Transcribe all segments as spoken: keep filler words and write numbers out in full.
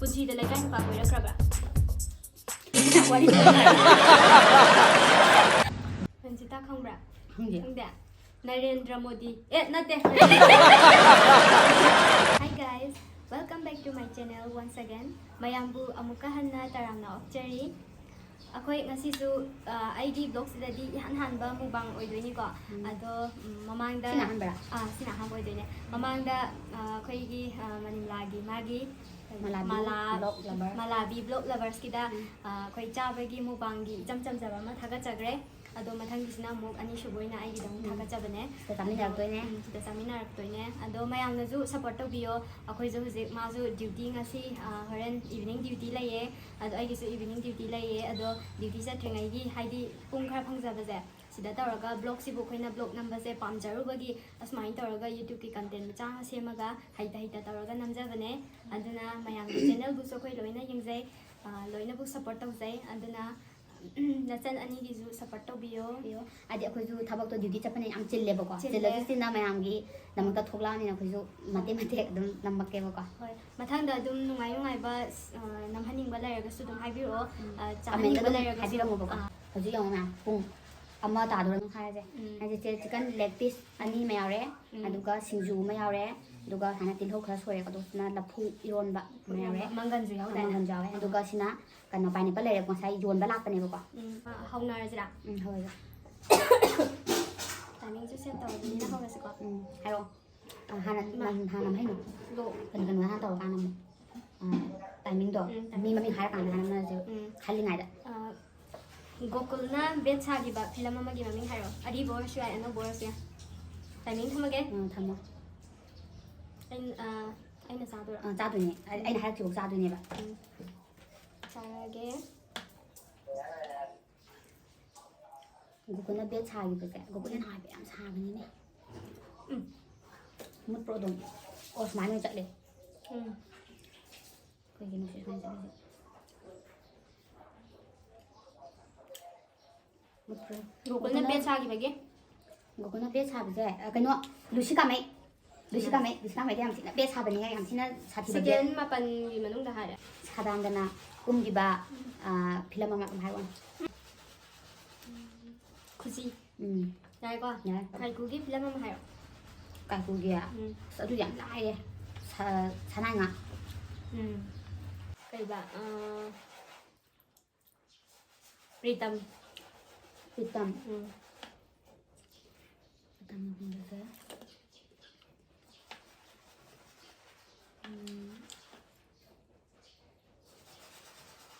ꯄꯨꯟꯁꯤꯗ ꯂꯩꯀꯥꯏ ꯅꯨꯄꯥ ꯀꯣꯏꯔꯛꯈ꯭ꯔꯕ꯭ꯔꯥ? ꯔꯟꯖꯤꯇꯥ ꯈꯪꯕ꯭ꯔꯥ? ꯈꯪꯗꯦ꯫ ꯈꯪꯗꯦ? ꯅꯔꯦꯟꯗ꯭ꯔ ꯃꯣꯗꯤ, ꯑꯦ, ꯅꯠꯇꯦ. Hi guys, welcome back to my channel once again. ꯃꯌꯥꯝꯕꯨ ꯑꯃꯨꯛꯀ ꯍꯟꯅ ꯇꯔꯥꯝꯅ ꯑꯣꯛꯆꯔꯤ. ꯑꯩꯈꯣꯏ ꯉꯁꯤꯁꯨ, ꯑ, ꯑꯩꯒꯤ vlogꯁꯤꯗꯗꯤ ꯏꯍꯥꯟ ꯍꯥꯟꯕ mukbang ꯑꯣꯏꯗꯣꯏꯅꯤꯀꯣ. ꯎꯝ. ꯑꯗꯣ, ꯎꯝ, ꯃꯃꯥꯡꯗ, ꯁꯤꯅ ꯑꯍꯥꯟꯕꯔꯥ? ꯑ, ꯁꯤꯅ ꯑꯍꯥꯟꯕ ꯑꯣꯏꯗꯣꯏꯅꯦ. ꯃꯃꯥꯡꯗ, ꯑ, ꯑꯩꯈꯣꯏꯒꯤ, ꯑ, ꯃꯅꯤꯝꯂꯥꯒꯤ ꯃꯥꯒꯤ ꯃꯂꯥꯕꯤ ꯃꯂꯥ-, vlog lover. ꯃꯂꯥꯕꯤ vlog loversꯀꯤꯗ, ꯎꯝ. ꯑ, ꯑꯩꯈꯣꯏ ꯆꯥꯕꯒꯤ mukbangꯒꯤ ꯏꯆꯝ ꯆꯝꯖꯕ ꯑꯃ ꯊꯥꯒꯠꯆꯈ꯭ꯔꯦ. ꯑꯗꯣ ꯃꯊꯪꯒꯤꯁꯤꯅ ꯑꯃꯨꯛ ꯑꯅꯤꯁꯨꯕ ꯑꯣꯏꯅ ꯑꯩꯒꯤꯗꯃꯛ ꯎꯝ. ꯊꯥꯒꯠꯆꯕꯅꯦ. ꯁꯤꯗ ꯆꯥꯃꯤꯟꯅꯔꯛꯇꯣꯏꯅꯦ. ꯎꯝ, ꯁꯤꯗ ꯆꯥꯃꯤꯟꯅꯔꯛꯇꯣꯏꯅꯦ. ꯑꯗꯣ ꯃꯌꯥꯝꯅꯁꯨ support ꯇꯧꯕꯤꯌꯣ. ꯑꯩꯈꯣꯏꯁꯨ ꯍꯧꯖꯤꯛ, ꯃꯥꯁꯨ duty ꯉꯁꯤ, ꯑ, ꯍꯣꯔꯦꯟ evening duty ꯂꯩꯌꯦ. ꯑꯗꯣ ꯑꯩꯒꯤꯁꯨ evening duty ꯂꯩꯌꯦ꯫ ꯑꯗꯣ duty ꯆꯠꯇ꯭ꯔꯤꯉꯩꯒꯤ, ꯍꯥꯏꯗꯤ ꯄꯨꯡ ꯈꯔ ꯐꯪꯖꯕꯁꯦ, ꯁꯤꯗ ꯇꯧꯔꯒ vlogꯁꯤꯕꯨ ꯑꯩꯈꯣꯏꯅ vlog ꯅꯝꯕꯁꯦ ꯄꯥꯝꯖꯔꯨꯕꯒꯤ ꯑꯁꯨꯃꯥꯏꯅ ꯇꯧꯔꯒ YouTubeꯀꯤ content ꯃꯆꯥ ꯑꯃ ꯁꯦꯝꯃꯒ ꯍꯩꯇ ꯍꯩꯇ ꯇꯧꯔꯒ ꯅꯝꯖꯕꯅꯦ꯫ ꯑꯗꯨꯅ ꯃꯌꯥꯝꯒꯤ channelꯕꯨꯁꯨ ꯑꯩꯈꯣꯏ ꯂꯣꯏꯅ ꯌꯦꯡꯖꯩ, ꯑ, ꯂꯣꯏꯅꯕꯨ support ꯇꯧꯖꯩ꯫ ꯑꯗꯨꯅ ꯅꯆꯟ ꯑꯅꯤꯒꯤꯁꯨ support ꯇꯧꯕꯤꯌꯣ꯫ ꯇꯧꯕꯤꯌꯣ꯫ ꯍꯥꯏꯗꯤ ꯑꯩꯈꯣꯏꯁꯨ ꯊꯕꯛꯇꯣ duty ꯆꯠꯄꯅ ꯌꯥꯝ ꯆꯤꯜꯂꯦꯕꯀꯣ꯫ ꯆꯤꯜꯂꯦ꯫ ꯆꯤꯜꯂꯁꯨ ꯆꯤꯟꯅ ꯃꯌꯥꯝꯒꯤꯗꯃꯛꯇ ꯊꯣꯛꯂꯛꯑꯕꯅꯤꯅ ꯑꯩꯈꯣꯏꯁꯨ ꯃꯇꯦꯛ ꯃꯇꯦꯛ ꯑꯗꯨꯝ ꯅꯝꯃꯛꯀꯦꯕꯀꯣ꯫ ꯍꯣꯏ, ꯃꯊꯪꯗ ꯑꯗꯨꯝ ꯅꯨꯡꯉꯥꯏ ꯅꯨꯡꯉꯥꯏꯕ, ꯑ, ꯅꯝꯍꯟꯅꯤꯡꯕ ꯂꯩꯔꯒꯁꯨ ꯑꯗꯨꯝ ꯍꯥꯏꯕꯤꯔꯛꯑꯣ꯫ ꯎꯝ. ꯑ, comment ꯆꯥꯍꯟꯅꯤꯡꯕ ꯑꯗꯨꯝ ꯂꯩꯔꯒꯁꯨ꯫ ꯍꯥꯏꯕꯤꯔꯝꯃꯣꯕꯀꯣ꯫ ꯑ. ꯍꯧꯖꯤꯛ ꯌꯦꯡꯉꯣ ꯃꯌꯥꯝ, ꯄꯨꯡ ꯑꯃ ꯇꯥꯗꯣꯔꯦ ꯍꯥꯏꯁꯦ꯫ ꯎꯝ. ꯍꯥꯏꯁꯦ ꯆꯦ, chicken leg piece ꯑꯅꯤ ꯑꯃ ꯌꯥꯎꯔꯦ, ꯎꯝ. ꯑꯗꯨꯒ ꯁꯤꯡꯖꯨ ꯑꯃ ꯌꯥꯎꯔꯦ, ꯑꯗꯨꯒ ꯁꯨꯃꯥꯏꯅ ꯇꯤꯜꯍꯧ ꯈꯔ ꯁꯣꯏꯔꯦꯀꯣ, ꯑꯗꯨꯒ ꯁꯤꯅ ꯂꯐꯨ ꯏꯔꯣꯟꯕ ꯑꯃ ꯌꯥꯎꯔꯦ꯫ ꯃꯪꯒꯟꯁꯨ ꯌꯥꯎꯗꯥꯏꯅꯦ? ꯃꯪꯒꯟꯁꯨ ꯌꯥꯎꯋꯦ꯫ ꯑꯗꯨꯒ ꯁꯤꯅ ꯀꯩꯅꯣ, pineapple ꯂꯩꯔꯦ, ꯉꯁꯥꯏ ꯌꯣꯟꯕ ꯂꯥꯛꯄꯅꯦꯕꯀꯣ꯫ ꯎꯝ, ꯑ, ꯍꯧꯅꯔꯁꯤꯔꯥ? ꯎꯝ, ꯍꯧꯔꯁꯦ꯫ Timingꯁꯨ set ꯇꯧꯔꯕꯅꯤꯅ ꯍꯧꯔꯁꯤꯀꯣ꯫ ꯎꯝ, ꯍꯥꯏꯔꯛꯑꯣ꯫ ꯑ, ꯍꯥꯟꯅ ꯃꯥ. ꯅꯪ ꯍꯥꯟꯅ ꯑꯃ ꯍꯩꯅꯣ꯫ ꯂꯣ. ꯀꯩꯅꯣ, ꯀꯩꯅꯣ ꯍꯥꯟꯅ ꯇꯧꯔꯀꯥꯟꯗ ꯑꯃꯨꯛ꯫ ꯑ, timingꯗꯣ꯫ ꯎꯝ, timing. ꯃꯤ ꯃꯃꯤꯡ ꯍꯥꯏꯔꯀꯥꯟꯗ ꯍꯥꯟꯅ ꯅꯝꯅꯔꯁꯦꯕ꯫ ꯎꯝ. ꯈꯜꯂꯤꯉꯩꯗ꯫ ꯑ, ꯒꯣꯀꯨꯜꯅ ꯕꯦꯠ ꯁꯥꯈꯤꯕ ꯐꯤꯂꯝ ꯑꯃꯒꯤ ꯃꯃꯤꯡ ꯍꯥꯏꯔꯣ꯫ ꯑꯔꯤꯕ ꯑꯣꯏꯔꯁꯨ ꯌꯥꯏ, ꯑꯅꯧꯕ ꯑꯣꯏꯔꯁꯨ ꯌꯥꯏ꯫ Timing ꯊꯝꯃꯒꯦ꯫ ꯎꯝ, ꯊꯝꯃꯣ꯫ ꯑꯩꯅ, ꯑ, ꯑꯩꯅ ꯆꯥꯗꯣꯏꯔꯣ? ꯑ, ꯆꯥꯗꯣꯏꯅꯦ꯫ ꯑꯩ-, ꯑꯩꯅ ꯍꯥꯏꯔꯛꯇ꯭ꯔꯤꯐꯥꯎ ꯆꯥꯗꯣꯏꯅꯦꯕ꯫ ꯎꯝ. ꯆꯥꯔꯒꯦ꯫ ꯒꯣꯀꯨꯜꯅ ꯕꯦꯠ ꯁꯥꯈꯤꯕꯁꯦ, ꯒꯣꯀꯨꯜꯅ ꯅꯍꯥꯟ ꯌꯥꯝ ꯁꯥꯕꯅꯤꯅꯦ꯫ ꯎꯝ꯫ ꯃꯨꯠꯄ꯭ꯔꯣ ꯑꯗꯨꯝ? ꯑꯣ, ꯁꯨꯃꯥꯏꯅ ꯑꯣꯏꯅ ꯆꯠꯂꯦ꯫ ꯎꯝ꯫ ꯀꯩꯒꯤꯅꯣ ꯁꯤ ꯁꯨꯃꯥꯏꯅ ꯆꯠꯂꯤꯁꯦ? ꯃꯨꯠꯄ꯭ꯔꯣ? ꯒꯣꯀꯨꯜꯅ ꯒꯣꯀꯨꯜꯅ ꯕꯦꯠ ꯁꯥꯈꯤꯕꯒꯤ? ꯒꯣꯀꯨꯜꯅ ꯕꯦꯠ ꯁꯥꯕꯁꯦ, ꯑ, ꯀꯩꯅꯣ, ꯂꯨꯁꯤ ꯀꯥꯃꯩ꯫ ꯂꯨꯁꯤꯀꯥ ꯃꯩ, ꯂꯨꯁꯤꯀꯥ ꯃꯩꯗꯤ ꯌꯥꯝ ꯊꯤꯅ ꯕꯦꯁ ꯁꯥꯕꯅꯤꯍꯦ, ꯌꯥꯝ ꯊꯤꯅ ꯁꯥꯊꯤꯕ ꯕꯦꯁ꯫ ꯁꯦꯀꯦꯟ ꯃꯥꯄꯟꯒꯤ ꯃꯅꯨꯡꯗ ꯍꯥꯏꯔꯦ꯫ ꯁꯗꯥꯅꯟꯗꯅ ꯀꯨꯝꯈꯤꯕ, ꯑ, ꯐꯤꯂꯝ ꯑꯃ ꯑꯗꯨꯝ ꯍꯥꯏꯔꯛꯑꯣꯅꯦ꯫ ꯈꯨꯖꯤ꯫ ꯎꯝ꯫ ꯌꯥꯔꯦꯀꯣ? ꯌꯥꯔꯦ꯫ ꯀꯥꯏꯀꯨꯒꯤ ꯐꯤꯂꯝ ꯑꯃ ꯍꯥꯏꯔꯣ꯫ ꯀꯥꯏꯀꯨꯒꯤ? ꯎꯝ꯫ ꯑꯁ, ꯑꯗꯨ ꯌꯥꯝ ꯂꯥꯏꯌꯦ꯫ ꯁ-, ꯁꯅꯥꯏꯉꯥ꯫ ꯎꯝ꯫ ꯀꯩꯕ? ꯑ, ꯄ꯭ꯔꯤꯇꯝ꯫ ꯄ꯭ꯔꯤꯇꯝ꯫ ꯎꯝ꯫ ꯄ꯭ꯔꯤꯇꯝꯒꯨꯝꯕꯁꯦ꯫ ꯎꯝ꯫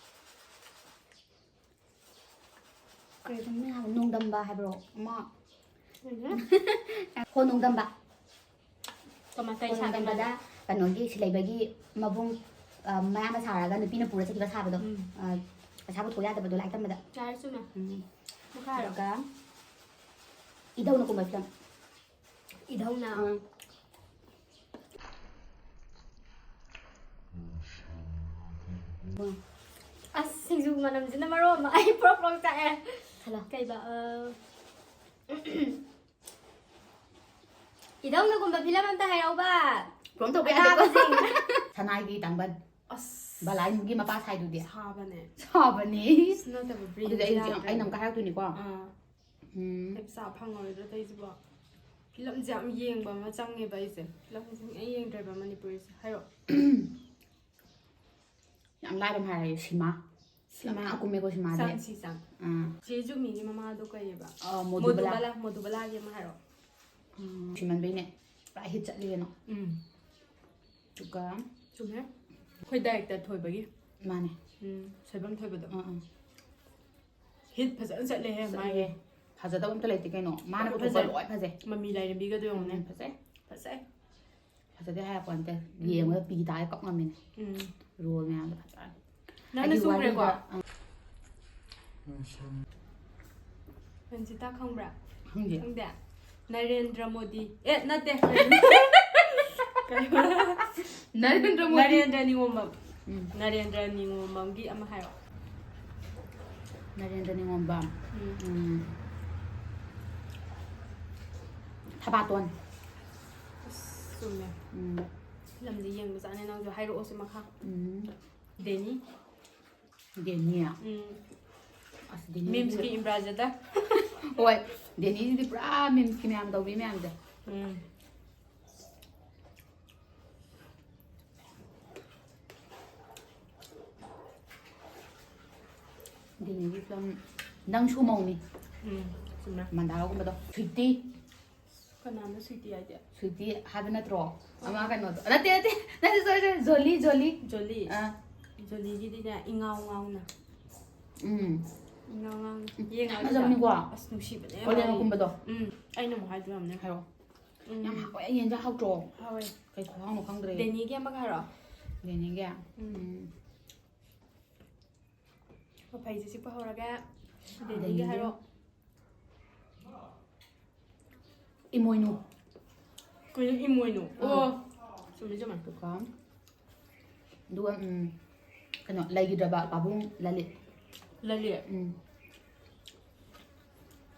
ꯀꯔꯤ ꯃꯃꯤꯡ ꯍꯥꯏꯕ? ꯅꯣꯡꯗꯝꯕ ꯍꯥꯏꯕ꯭ꯔꯣ? ꯑꯃ ꯎꯝ꯫ ꯍꯣ, ꯅꯣꯡꯗꯝꯕ꯫ ꯀꯃꯥꯏ-, ꯀꯩ ꯍꯣ, ꯁꯥꯒꯦ ꯅꯣꯡꯗꯝꯕꯗ ꯃꯥꯅ? ꯀꯩꯅꯣꯒꯤ ꯁꯤꯂꯩꯕꯒꯤ ꯃꯕꯨꯡ, ꯑ, ꯃꯌꯥꯝꯕ ꯁꯥꯔꯒ ꯅꯨꯄꯤꯅ ꯄꯨꯔ ꯆꯠꯈꯤꯕ ꯁꯥꯕꯗꯣ꯫ ꯎꯝ꯫ ꯑ, ꯄꯩꯁꯥ ꯄꯨꯊꯣꯛ ꯌꯥꯗꯕꯗꯣ ꯂꯥꯏꯔꯤꯛ ꯇꯝꯕꯗ꯫ ꯆꯥꯔꯦ, ꯆꯨꯝꯃꯦ꯫ ꯎꯝ꯫ ꯃꯈꯥ ꯍꯥꯏꯔꯣ꯫ ꯑꯗꯨꯒ ꯏꯙꯧꯅ ꯀꯨꯝꯕ ꯐꯤꯂꯝ꯫ ꯏꯙꯧꯅ꯫ ꯎꯝ꯫ ꯑꯁ, ꯁꯤꯡꯖꯨ ꯃꯅꯝꯁꯤꯅ ꯃꯔꯣꯜ ꯑꯃ ꯑꯩ ꯄ꯭ꯔꯣꯛ ꯄ꯭ꯔꯣꯛ ꯆꯥꯛꯑꯦ꯫ ꯈꯜꯂꯣ꯫ ꯀꯩꯕ, ꯑ, ꯏꯙꯧꯅꯒꯨꯝꯕ ꯐꯤꯂꯝ ꯑꯝꯇ ꯍꯥꯏꯔꯛꯎꯕ꯫ ꯄ꯭ꯔꯣꯝ ꯇꯧꯕ ꯌꯥꯗꯦꯀꯣ꯫ ꯑꯅꯥꯕꯁꯤꯡ꯫ ꯁꯅꯥꯒꯤ ꯇꯥꯡꯕꯟ꯫ ꯑꯁ꯫ ꯕꯂꯥꯏꯒꯤ ꯃꯄꯥ ꯁꯥꯏꯗꯨꯗꯤ꯫ ꯁꯥꯕꯅꯦ꯫ ꯁꯥꯕꯅꯦ꯫ ꯑꯁ, ꯅꯠꯇꯕ, ꯑꯗꯨꯗꯤ brainꯁꯦ ꯑꯩ ꯍꯧꯖꯤꯛ, ꯌꯥꯗ꯭ꯔꯦ꯫ ꯑꯩꯅ ꯑꯃꯨꯛꯀ ꯍꯥꯏꯔꯛꯇꯣꯏꯅꯤꯀꯣ꯫ ꯑꯥ꯫ ꯎꯝ꯫ ꯑꯩ ꯄꯩꯁꯥ ꯐꯪꯉꯔꯣꯏꯗ꯭ꯔꯥ ꯇꯧꯔꯤꯁꯤꯕꯣ? ꯐꯤꯂꯝꯁꯦ ꯌꯥꯝ ꯌꯦꯡꯕ ꯑꯃ ꯆꯪꯉꯦꯕ ꯑꯩꯁꯦ꯫ ꯐꯤꯂꯝꯁꯦ ꯁꯨꯡꯌꯦꯡ ꯌꯦꯡꯗ꯭ꯔꯦꯕ ꯃꯅꯤꯄꯨꯔꯤꯁꯦ꯫ ꯍꯥꯏꯔꯣ꯫ ꯌꯥꯝ ꯂꯥꯏꯕ ꯑꯃ ꯍꯥꯏꯔꯒꯦ, ꯁꯤꯃꯥ꯫ ꯁꯤꯃꯥ꯫ ꯌꯥꯝ ꯀꯨꯝꯃꯦꯀꯣ ꯁꯤꯃꯥꯁꯦ꯫ ꯆꯪ, ꯁꯤ ꯆꯪ꯫ ꯑꯥ꯫ ꯆꯦ ꯖꯨꯃꯤꯒꯤ ꯃꯃꯥꯗꯣ ꯀꯩꯑꯕ? ꯑꯥ, ꯃꯣꯗꯨꯕꯂꯥ꯫ ꯃꯣꯗꯨꯕꯂꯥ, ꯃꯣꯗꯨꯕꯂꯥꯒꯤ ꯑꯃ ꯍꯥꯏꯔꯣ꯫ ꯎꯝ, ꯁꯤꯃꯟꯕꯩꯅꯦ꯫ ꯄꯨꯔꯥ ꯍꯤꯠ ꯆꯠꯂꯤ ꯀꯩꯅꯣ꯫ ꯎꯝ꯫ ꯑꯗꯨꯒ ꯆꯨꯝꯃꯦ꯫ ꯑꯩꯈꯣꯏ ꯗꯥꯏꯔꯦꯛꯇꯔ ꯊꯣꯏꯕꯒꯤ꯫ ꯃꯥꯅꯦ꯫ ꯎꯝ, ꯁꯣꯏꯕꯝ ꯊꯣꯏꯕꯗꯣ꯫ ꯑꯥ, ꯑꯥ꯫ ꯍꯤꯠ ꯐꯖꯅ ꯆꯠꯂꯦꯍꯦ, ꯆꯠꯂꯦ꯫ ꯃꯥꯒꯤ꯫ ꯐꯖꯗꯕ ꯑꯝꯇ ꯂꯩꯇꯦ ꯀꯩꯅꯣ꯫ ꯃꯥꯅ ꯂꯣꯏ ꯄꯨꯊꯣꯛꯄ ꯐꯖꯩ꯫ ꯂꯣꯏ ꯐꯖꯩ꯫ ꯃꯃꯤ ꯂꯥꯏꯔꯦꯝꯕꯤꯒꯗꯣ ꯌꯦꯡꯉꯨꯅꯦ꯫ ꯎꯝ, ꯐꯖꯩ꯫ ꯐꯖꯩ꯫ ꯐꯖꯗꯦ ꯍꯥꯏꯔꯛꯄ ꯅꯠꯇꯦ꯫ ꯎꯝ꯫ ꯌꯦꯡꯕꯗ ꯄꯤ ꯇꯥꯔꯦ ꯀꯞ ꯉꯝꯃꯤꯅꯦ꯫ ꯎꯝ꯫ ꯔꯣꯜ ꯃꯌꯥꯝꯗꯣ ꯐꯖꯅ꯫ ꯅꯪꯅ ꯑꯩꯒꯤ ꯁꯨꯈ꯭ꯔꯦꯀꯣ? ꯋꯥꯔꯤꯗ, ꯑ, ꯔꯟꯖꯤꯇꯥ ꯈꯪꯕ꯭ꯔꯥ? ꯈꯪꯗꯦ꯫ ꯈꯪꯗꯦ? ꯅꯔꯦꯟꯗ꯭ꯔ ꯃꯣꯗꯤ꯫ ꯑꯦ, ꯅꯠꯇꯦ꯫ ꯀꯩꯕ? ꯅꯔꯦꯟꯗ꯭ꯔ ꯃꯣꯗꯤ꯫ ꯅꯔꯦꯟꯗ꯭ꯔ ꯅꯤꯉꯣꯝꯕꯝ꯫ ꯎꯝ꯫ ꯅꯔꯦꯟꯗ꯭ꯔ ꯅꯤꯉꯣꯝꯕꯝꯒꯤ ꯑꯃ ꯍꯥꯏꯔꯣ꯫ ꯅꯔꯦꯟꯗ꯭ꯔ ꯅꯤꯉꯣꯝꯕꯝ꯫ ꯎꯝ꯫ ꯎꯝ꯫ ꯊꯕꯥꯇꯣꯟ꯫ ꯑꯁ, ꯆꯨꯝꯃꯦ꯫ ꯎꯝ ꯐꯤꯂꯝꯗꯤ ꯌꯦꯡꯕ ꯆꯥꯅꯤ ꯅꯪꯁꯨ, ꯍꯥꯏꯔꯛꯑꯣꯁꯦ ꯃꯈꯥ꯫ ꯎꯝ ꯗꯦꯅꯤ꯫ ꯗꯦꯅꯤ꯫ ꯎꯝ꯫ ꯑꯁ ꯗꯦꯅꯤ꯫ ꯃꯤꯝꯁꯀꯤ ꯏꯝꯕ꯭ꯔꯥꯖꯗ꯫ ꯍꯣꯏ꯫ ꯗꯦꯅꯤꯁꯤꯗꯤ ꯄꯨꯔꯥ ꯃꯤꯝꯁꯀꯤ ꯃꯌꯥꯝ ꯇꯧꯕꯤ ꯃꯌꯥꯝꯁꯦ꯫ ꯎꯝ꯫ ꯗꯦꯅꯤꯒꯤ ꯐꯤꯂꯝ ꯅꯪꯁꯨ ꯃꯧꯅꯤ꯫ ꯎꯝ꯫ ꯆꯨꯝꯃꯦ꯫ ꯃꯟꯗꯥꯔꯣꯒꯨꯝꯕꯗꯣ꯫ ꯁ꯭ꯋꯤꯇꯤ꯫ ꯀꯅꯥꯅꯣ ꯁ꯭ꯋꯤꯇꯤ ꯍꯥꯏꯗꯤ? ꯁ꯭ꯋꯤꯇꯤ ꯍꯥꯏꯕ ꯅꯠꯇ꯭ꯔꯣ? ꯑꯃ ꯀꯩꯅꯣꯗꯣ ꯅꯠꯇꯦ ꯅꯠꯇꯦ ꯅꯠꯇꯦ ꯁꯣꯏ ꯁꯣꯏ ꯖꯣꯂꯤ ꯖꯣꯂꯤ꯫ ꯖꯣꯂꯤ꯫ ꯑꯥ꯫ ꯖꯣꯂꯤꯒꯤꯗꯤꯅꯦ ꯏꯉꯥꯎ ꯉꯥꯎꯅ꯫ ꯎꯝ꯫ ꯏꯉꯥꯎ ꯉꯥꯎꯅ꯫ ꯌꯥꯝ ꯌꯦꯡꯉꯒ ꯐꯖꯕꯅꯤꯀꯣ꯫ ꯑꯁ ꯅꯨꯡꯁꯤꯕꯅꯦ꯫ ꯀꯣꯂꯦꯟꯒꯨꯝꯕꯗꯣ꯫ ꯎꯝ꯫ ꯑꯩꯅ ꯑꯃꯨꯛ ꯍꯥꯏꯗꯣ ꯌꯥꯝꯅ꯫ ꯍꯥꯏꯔꯣ꯫ ꯎꯝ꯫ ꯌꯥꯝ ꯍꯥꯎꯋꯦ ꯑꯩ ꯌꯦꯟꯖꯥꯡ ꯍꯥꯎꯇ꯭ꯔꯣ? ꯍꯥꯎꯋꯦ꯫ ꯀꯩ ꯈꯨꯍꯥꯎꯅꯣ ꯈꯪꯗ꯭ꯔꯦ꯫ ꯗꯦꯅꯤꯒꯤ ꯑꯃꯒ ꯍꯥꯏꯔꯣ? ꯗꯦꯅꯤꯒꯤ꯫ ꯎꯝ꯫ ꯎꯝ꯫ ꯃꯐꯩꯁꯦ ꯆꯤꯛꯄ ꯍꯧꯔꯒꯦ꯫ ꯗꯦꯅꯤꯒꯤ ꯗꯦꯅꯤꯒꯤ꯫ ꯍꯥꯏꯔꯣ꯫ ꯏꯃꯣꯏꯅꯨ꯫ ꯀꯩꯅꯣ ꯏꯃꯣꯏꯅꯨ? ꯑꯥ꯫ ꯑꯣ꯫ ꯆꯨꯝꯃꯤ ꯆꯨꯝꯃꯤ꯫ ꯑꯗꯨꯒ ꯑꯗꯨꯒ ꯎꯝ, ꯀꯩꯅꯣ ꯂꯩꯈꯤꯗ꯭ꯔꯕ ꯄꯥꯕꯨꯡ ꯂꯂꯤꯠ꯫ ꯂꯂꯤꯠ꯫ ꯎꯝ꯫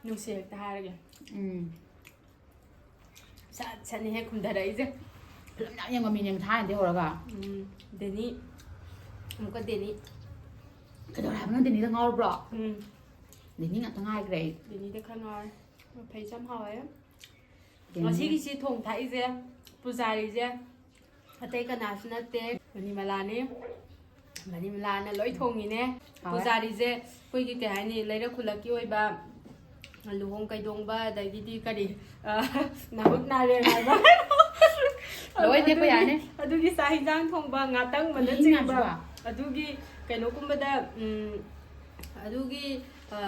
ꯅꯨꯡꯁꯤ ꯍꯦꯛꯇ ꯍꯥꯏꯔꯒꯦ꯫ ꯎꯝ꯫ ꯁꯠ ꯁꯠꯅꯤ ꯍꯦꯛ ꯈꯨꯝꯊꯔꯛꯏꯁꯦ꯫ ꯐꯤꯂꯝ ꯌꯥꯝ ꯌꯦꯡꯉꯝꯃꯤꯅꯦ ꯊꯥꯏꯅꯗꯤ ꯍꯧꯔꯒ꯫ ꯎꯝ꯫ ꯗꯦꯅꯤ꯫ ꯑꯃꯨꯛꯀ ꯗꯦꯅꯤ꯫ ꯀꯩꯗꯧꯔꯦ ꯍꯥꯏꯕꯅꯣ ꯗꯦꯅꯤꯗ ꯉꯥꯎꯔꯕ꯭ꯔꯣ? ꯎꯝ꯫ ꯗꯦꯅꯤ ꯉꯥꯛꯇ ꯉꯥꯏꯈ꯭ꯔꯦ ꯑꯩ꯫ ꯗꯦꯅꯤꯗ ꯈꯔ ꯉꯥꯎꯔꯦ꯫ ꯃꯐꯩꯁꯨ ꯌꯥꯝ ꯍꯥꯎꯋꯦ꯫ ꯗꯦꯅꯤ꯫ ꯉꯁꯤꯒꯤꯁꯤ ꯊꯣꯡ ꯊꯥꯛꯏꯁꯦ ꯄꯨꯖꯥꯔꯤꯁꯦ ꯑꯇꯩ ꯀꯅꯥꯁꯨ ꯅꯠꯇꯦ, ꯃꯅꯤꯃꯂꯥꯅꯤ꯫ ꯃꯅꯤꯃꯂꯥꯅ ꯂꯣꯏ ꯊꯣꯡꯉꯤꯅꯦ꯫ ꯍꯥꯎꯋꯦ꯫ ꯄꯨꯖꯥꯔꯤꯁꯦ ꯑꯩꯈꯣꯏꯒꯤ ꯀꯩ ꯍꯥꯏꯅꯤ, ꯂꯩꯔꯛ ꯈꯨꯜꯂꯛꯀꯤ ꯑꯣꯏꯕ ꯂꯨꯍꯣꯡ ꯀꯩꯗꯣꯡꯕ, ꯑꯗꯒꯤꯗꯤ ꯀꯔꯤ, ꯑ, ꯅꯥꯍꯨꯠ ꯅꯥꯔꯦꯟ ꯍꯥꯏꯕ꯫ ꯂꯣꯏ ꯅꯦꯛꯄ ꯑꯗꯨꯒꯤ, ꯌꯥꯅꯤ꯫ ꯑꯗꯨꯒꯤ ꯆꯥꯛ ꯍꯤꯟꯖꯥꯡ ꯊꯣꯡꯕ, ꯉꯥꯇꯪꯕꯅ ꯃꯤ ꯆꯤꯡꯕ꯫ ꯃꯌꯥꯝꯁꯤꯕꯣ? ꯑꯗꯨꯒꯤ ꯀꯩꯅꯣꯒꯨꯝꯕꯗ, ꯎꯝ, ꯑꯗꯨꯒꯤ, ꯑ,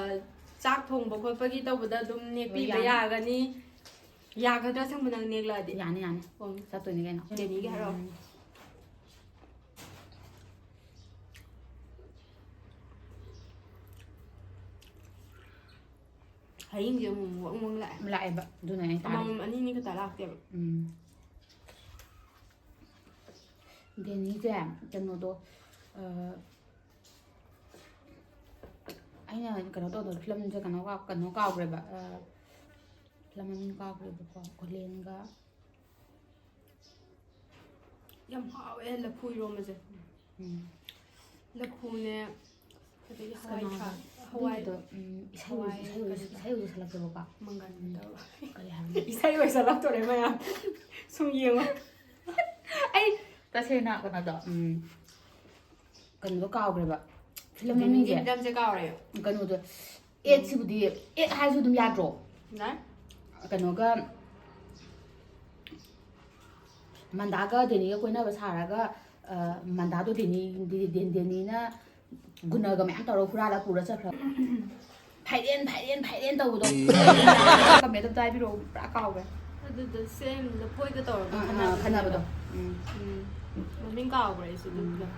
ꯆꯥꯛ ꯊꯣꯡꯕ ꯈꯣꯠꯄꯒꯤ ꯇꯧꯕꯗ ꯑꯗꯨꯝ ꯅꯦꯛꯄꯤꯕ ꯌꯥꯅꯤ꯫ ꯌꯥꯒꯅꯤ꯫ ꯌꯥꯒꯗ꯭ꯔꯥ ꯁꯪꯕ ꯅꯪ ꯅꯦꯛꯂꯛꯑꯗꯤ? ꯌꯥꯅꯤ ꯌꯥꯅꯤ꯫ ꯎꯝ꯫ ꯆꯠꯇꯣꯏꯅꯤ ꯀꯩꯅꯣ꯫ ꯗꯦꯅꯤꯒꯤ ꯍꯥꯏꯔꯛꯑꯣ꯫ ꯎꯝ꯫ ꯍꯌꯤꯡꯁꯦ ꯑꯃꯨꯛ ꯑꯃꯨꯛ ꯑꯃꯨꯛ ꯂꯥꯛꯑꯦ꯫ ꯂꯥꯛꯑꯦꯕ ꯑꯗꯨꯅ ꯑꯩ ꯇꯥꯔꯦ꯫ ꯑꯃꯃꯝ ꯑꯅꯤ ꯑꯅꯤ ꯈꯛꯇ ꯂꯥꯛꯇꯦꯕ꯫ ꯎꯝ꯫ ꯗꯦꯅꯤꯁꯦ ꯀꯩꯅꯣꯗꯣ ꯑ, ꯑꯩꯅ ꯀꯩꯅꯣ ꯇꯧꯗꯕ ꯐꯤꯂꯝꯁꯦ ꯀꯩꯅꯣ ꯀꯥꯎ- ꯀꯩꯅꯣ ꯀꯥꯎꯈ꯭ꯔꯦꯕ ꯑ, ꯐꯤꯂꯝ ꯃꯃꯤꯡ ꯀꯥꯎꯈ꯭ꯔꯦꯕꯀꯣ ꯀꯣꯂꯦꯟꯒ ꯌꯥꯝ ꯍꯥꯎꯋꯦ ꯂꯐꯨ ꯏꯔꯣꯝꯕꯁꯦ꯫ ꯎꯝ꯫ ꯂꯐꯨꯅꯦ, ꯑꯗꯒꯤ ꯍꯋꯥꯏ ꯀꯅꯥꯅꯣ? ꯊ꯭ꯔꯥꯛ, ꯍꯋꯥꯏ ꯑꯗꯨꯒꯤꯗꯣ, ꯎꯝ, ꯏꯁꯩ ꯑꯣꯏ- ꯍꯋꯥꯏ ꯏꯁꯩ ꯑꯣꯏ- ꯀꯔꯤꯕ? ꯏꯁꯩ ꯑꯣꯏꯁꯜꯂꯛꯇꯦꯕꯀꯣ꯫ ꯃꯪꯒꯟ ꯇꯧꯔ꯫ ꯀꯔꯤ ꯍꯥꯏꯕꯅꯣ? ꯏꯁꯩ ꯑꯣꯏꯁꯜꯂꯛꯇꯣꯔꯦ ꯃꯌꯥꯝ꯫ ꯁꯨꯝ ꯌꯦꯡꯉꯣ꯫ ꯑꯩ ꯇꯁꯦꯡꯅ ꯀꯩꯅꯣꯗꯣ, ꯎꯝ, ꯀꯩꯅꯣꯗꯣ ꯀꯥꯎꯈ꯭ꯔꯦꯕ꯫ ꯐꯤꯂꯝ ꯗꯦꯅꯤꯒꯤ ꯃꯃꯤꯡꯁꯦ꯫ ꯐꯤꯂꯝꯁꯦ ꯀꯥꯎꯔꯦ꯫ ꯀꯩꯅꯣꯗꯣ, ꯑꯦꯠꯁꯤꯕꯨꯗꯤ, ꯑꯦꯠ ꯍꯥꯏꯔꯁꯨ ꯑꯗꯨꯝ ꯌꯥꯗ꯭ꯔꯣ? ꯌꯥꯏ꯫ ꯀꯩꯅꯣꯒ, ꯃꯟꯗꯥꯒ ꯗꯦꯅꯤꯒ ꯀꯣꯏꯅꯕ ꯁꯥꯔꯒ, ꯑ, ꯃꯟꯗꯥꯗꯣ ꯗꯦꯅꯤ, ꯗꯦ-, ꯗꯦ-, ꯗꯦꯅꯤꯅ ꯒꯨꯟꯗꯥꯒ ꯃꯌꯥꯝ ꯇꯧꯔꯒ ꯍꯨꯔꯥꯜꯂꯒ ꯄꯨꯔ ꯆꯠꯈ꯭ꯔ꯫ ꯐꯥꯏꯔꯦꯟ, ꯐꯥꯏꯔꯦꯟ, ꯐꯥꯏꯔꯦꯟ ꯇꯧꯕꯗꯣ꯫ ꯀꯃꯦꯟꯇ ꯑꯝꯇ ꯍꯥꯏꯕꯤꯔꯛꯑꯣ, ꯄꯨꯔꯥ ꯀꯥꯎꯈ꯭ꯔꯦ꯫ ꯑꯗꯨꯗꯣ ꯁꯦꯝ ꯂꯐꯣꯏꯒ ꯇꯧꯔꯒ ꯑꯥ, ꯑꯥ, ꯈꯟꯅꯕꯗꯣ꯫ ꯈꯟꯅꯕꯗꯣ꯫ ꯎꯝ꯫ ꯎꯝ꯫ ꯃꯃꯤꯡ ꯀꯥꯎꯈ꯭ꯔꯦ ꯑꯩꯁꯨ ꯑꯗꯨ ꯎꯝ꯫ ꯐꯤꯂꯝ꯫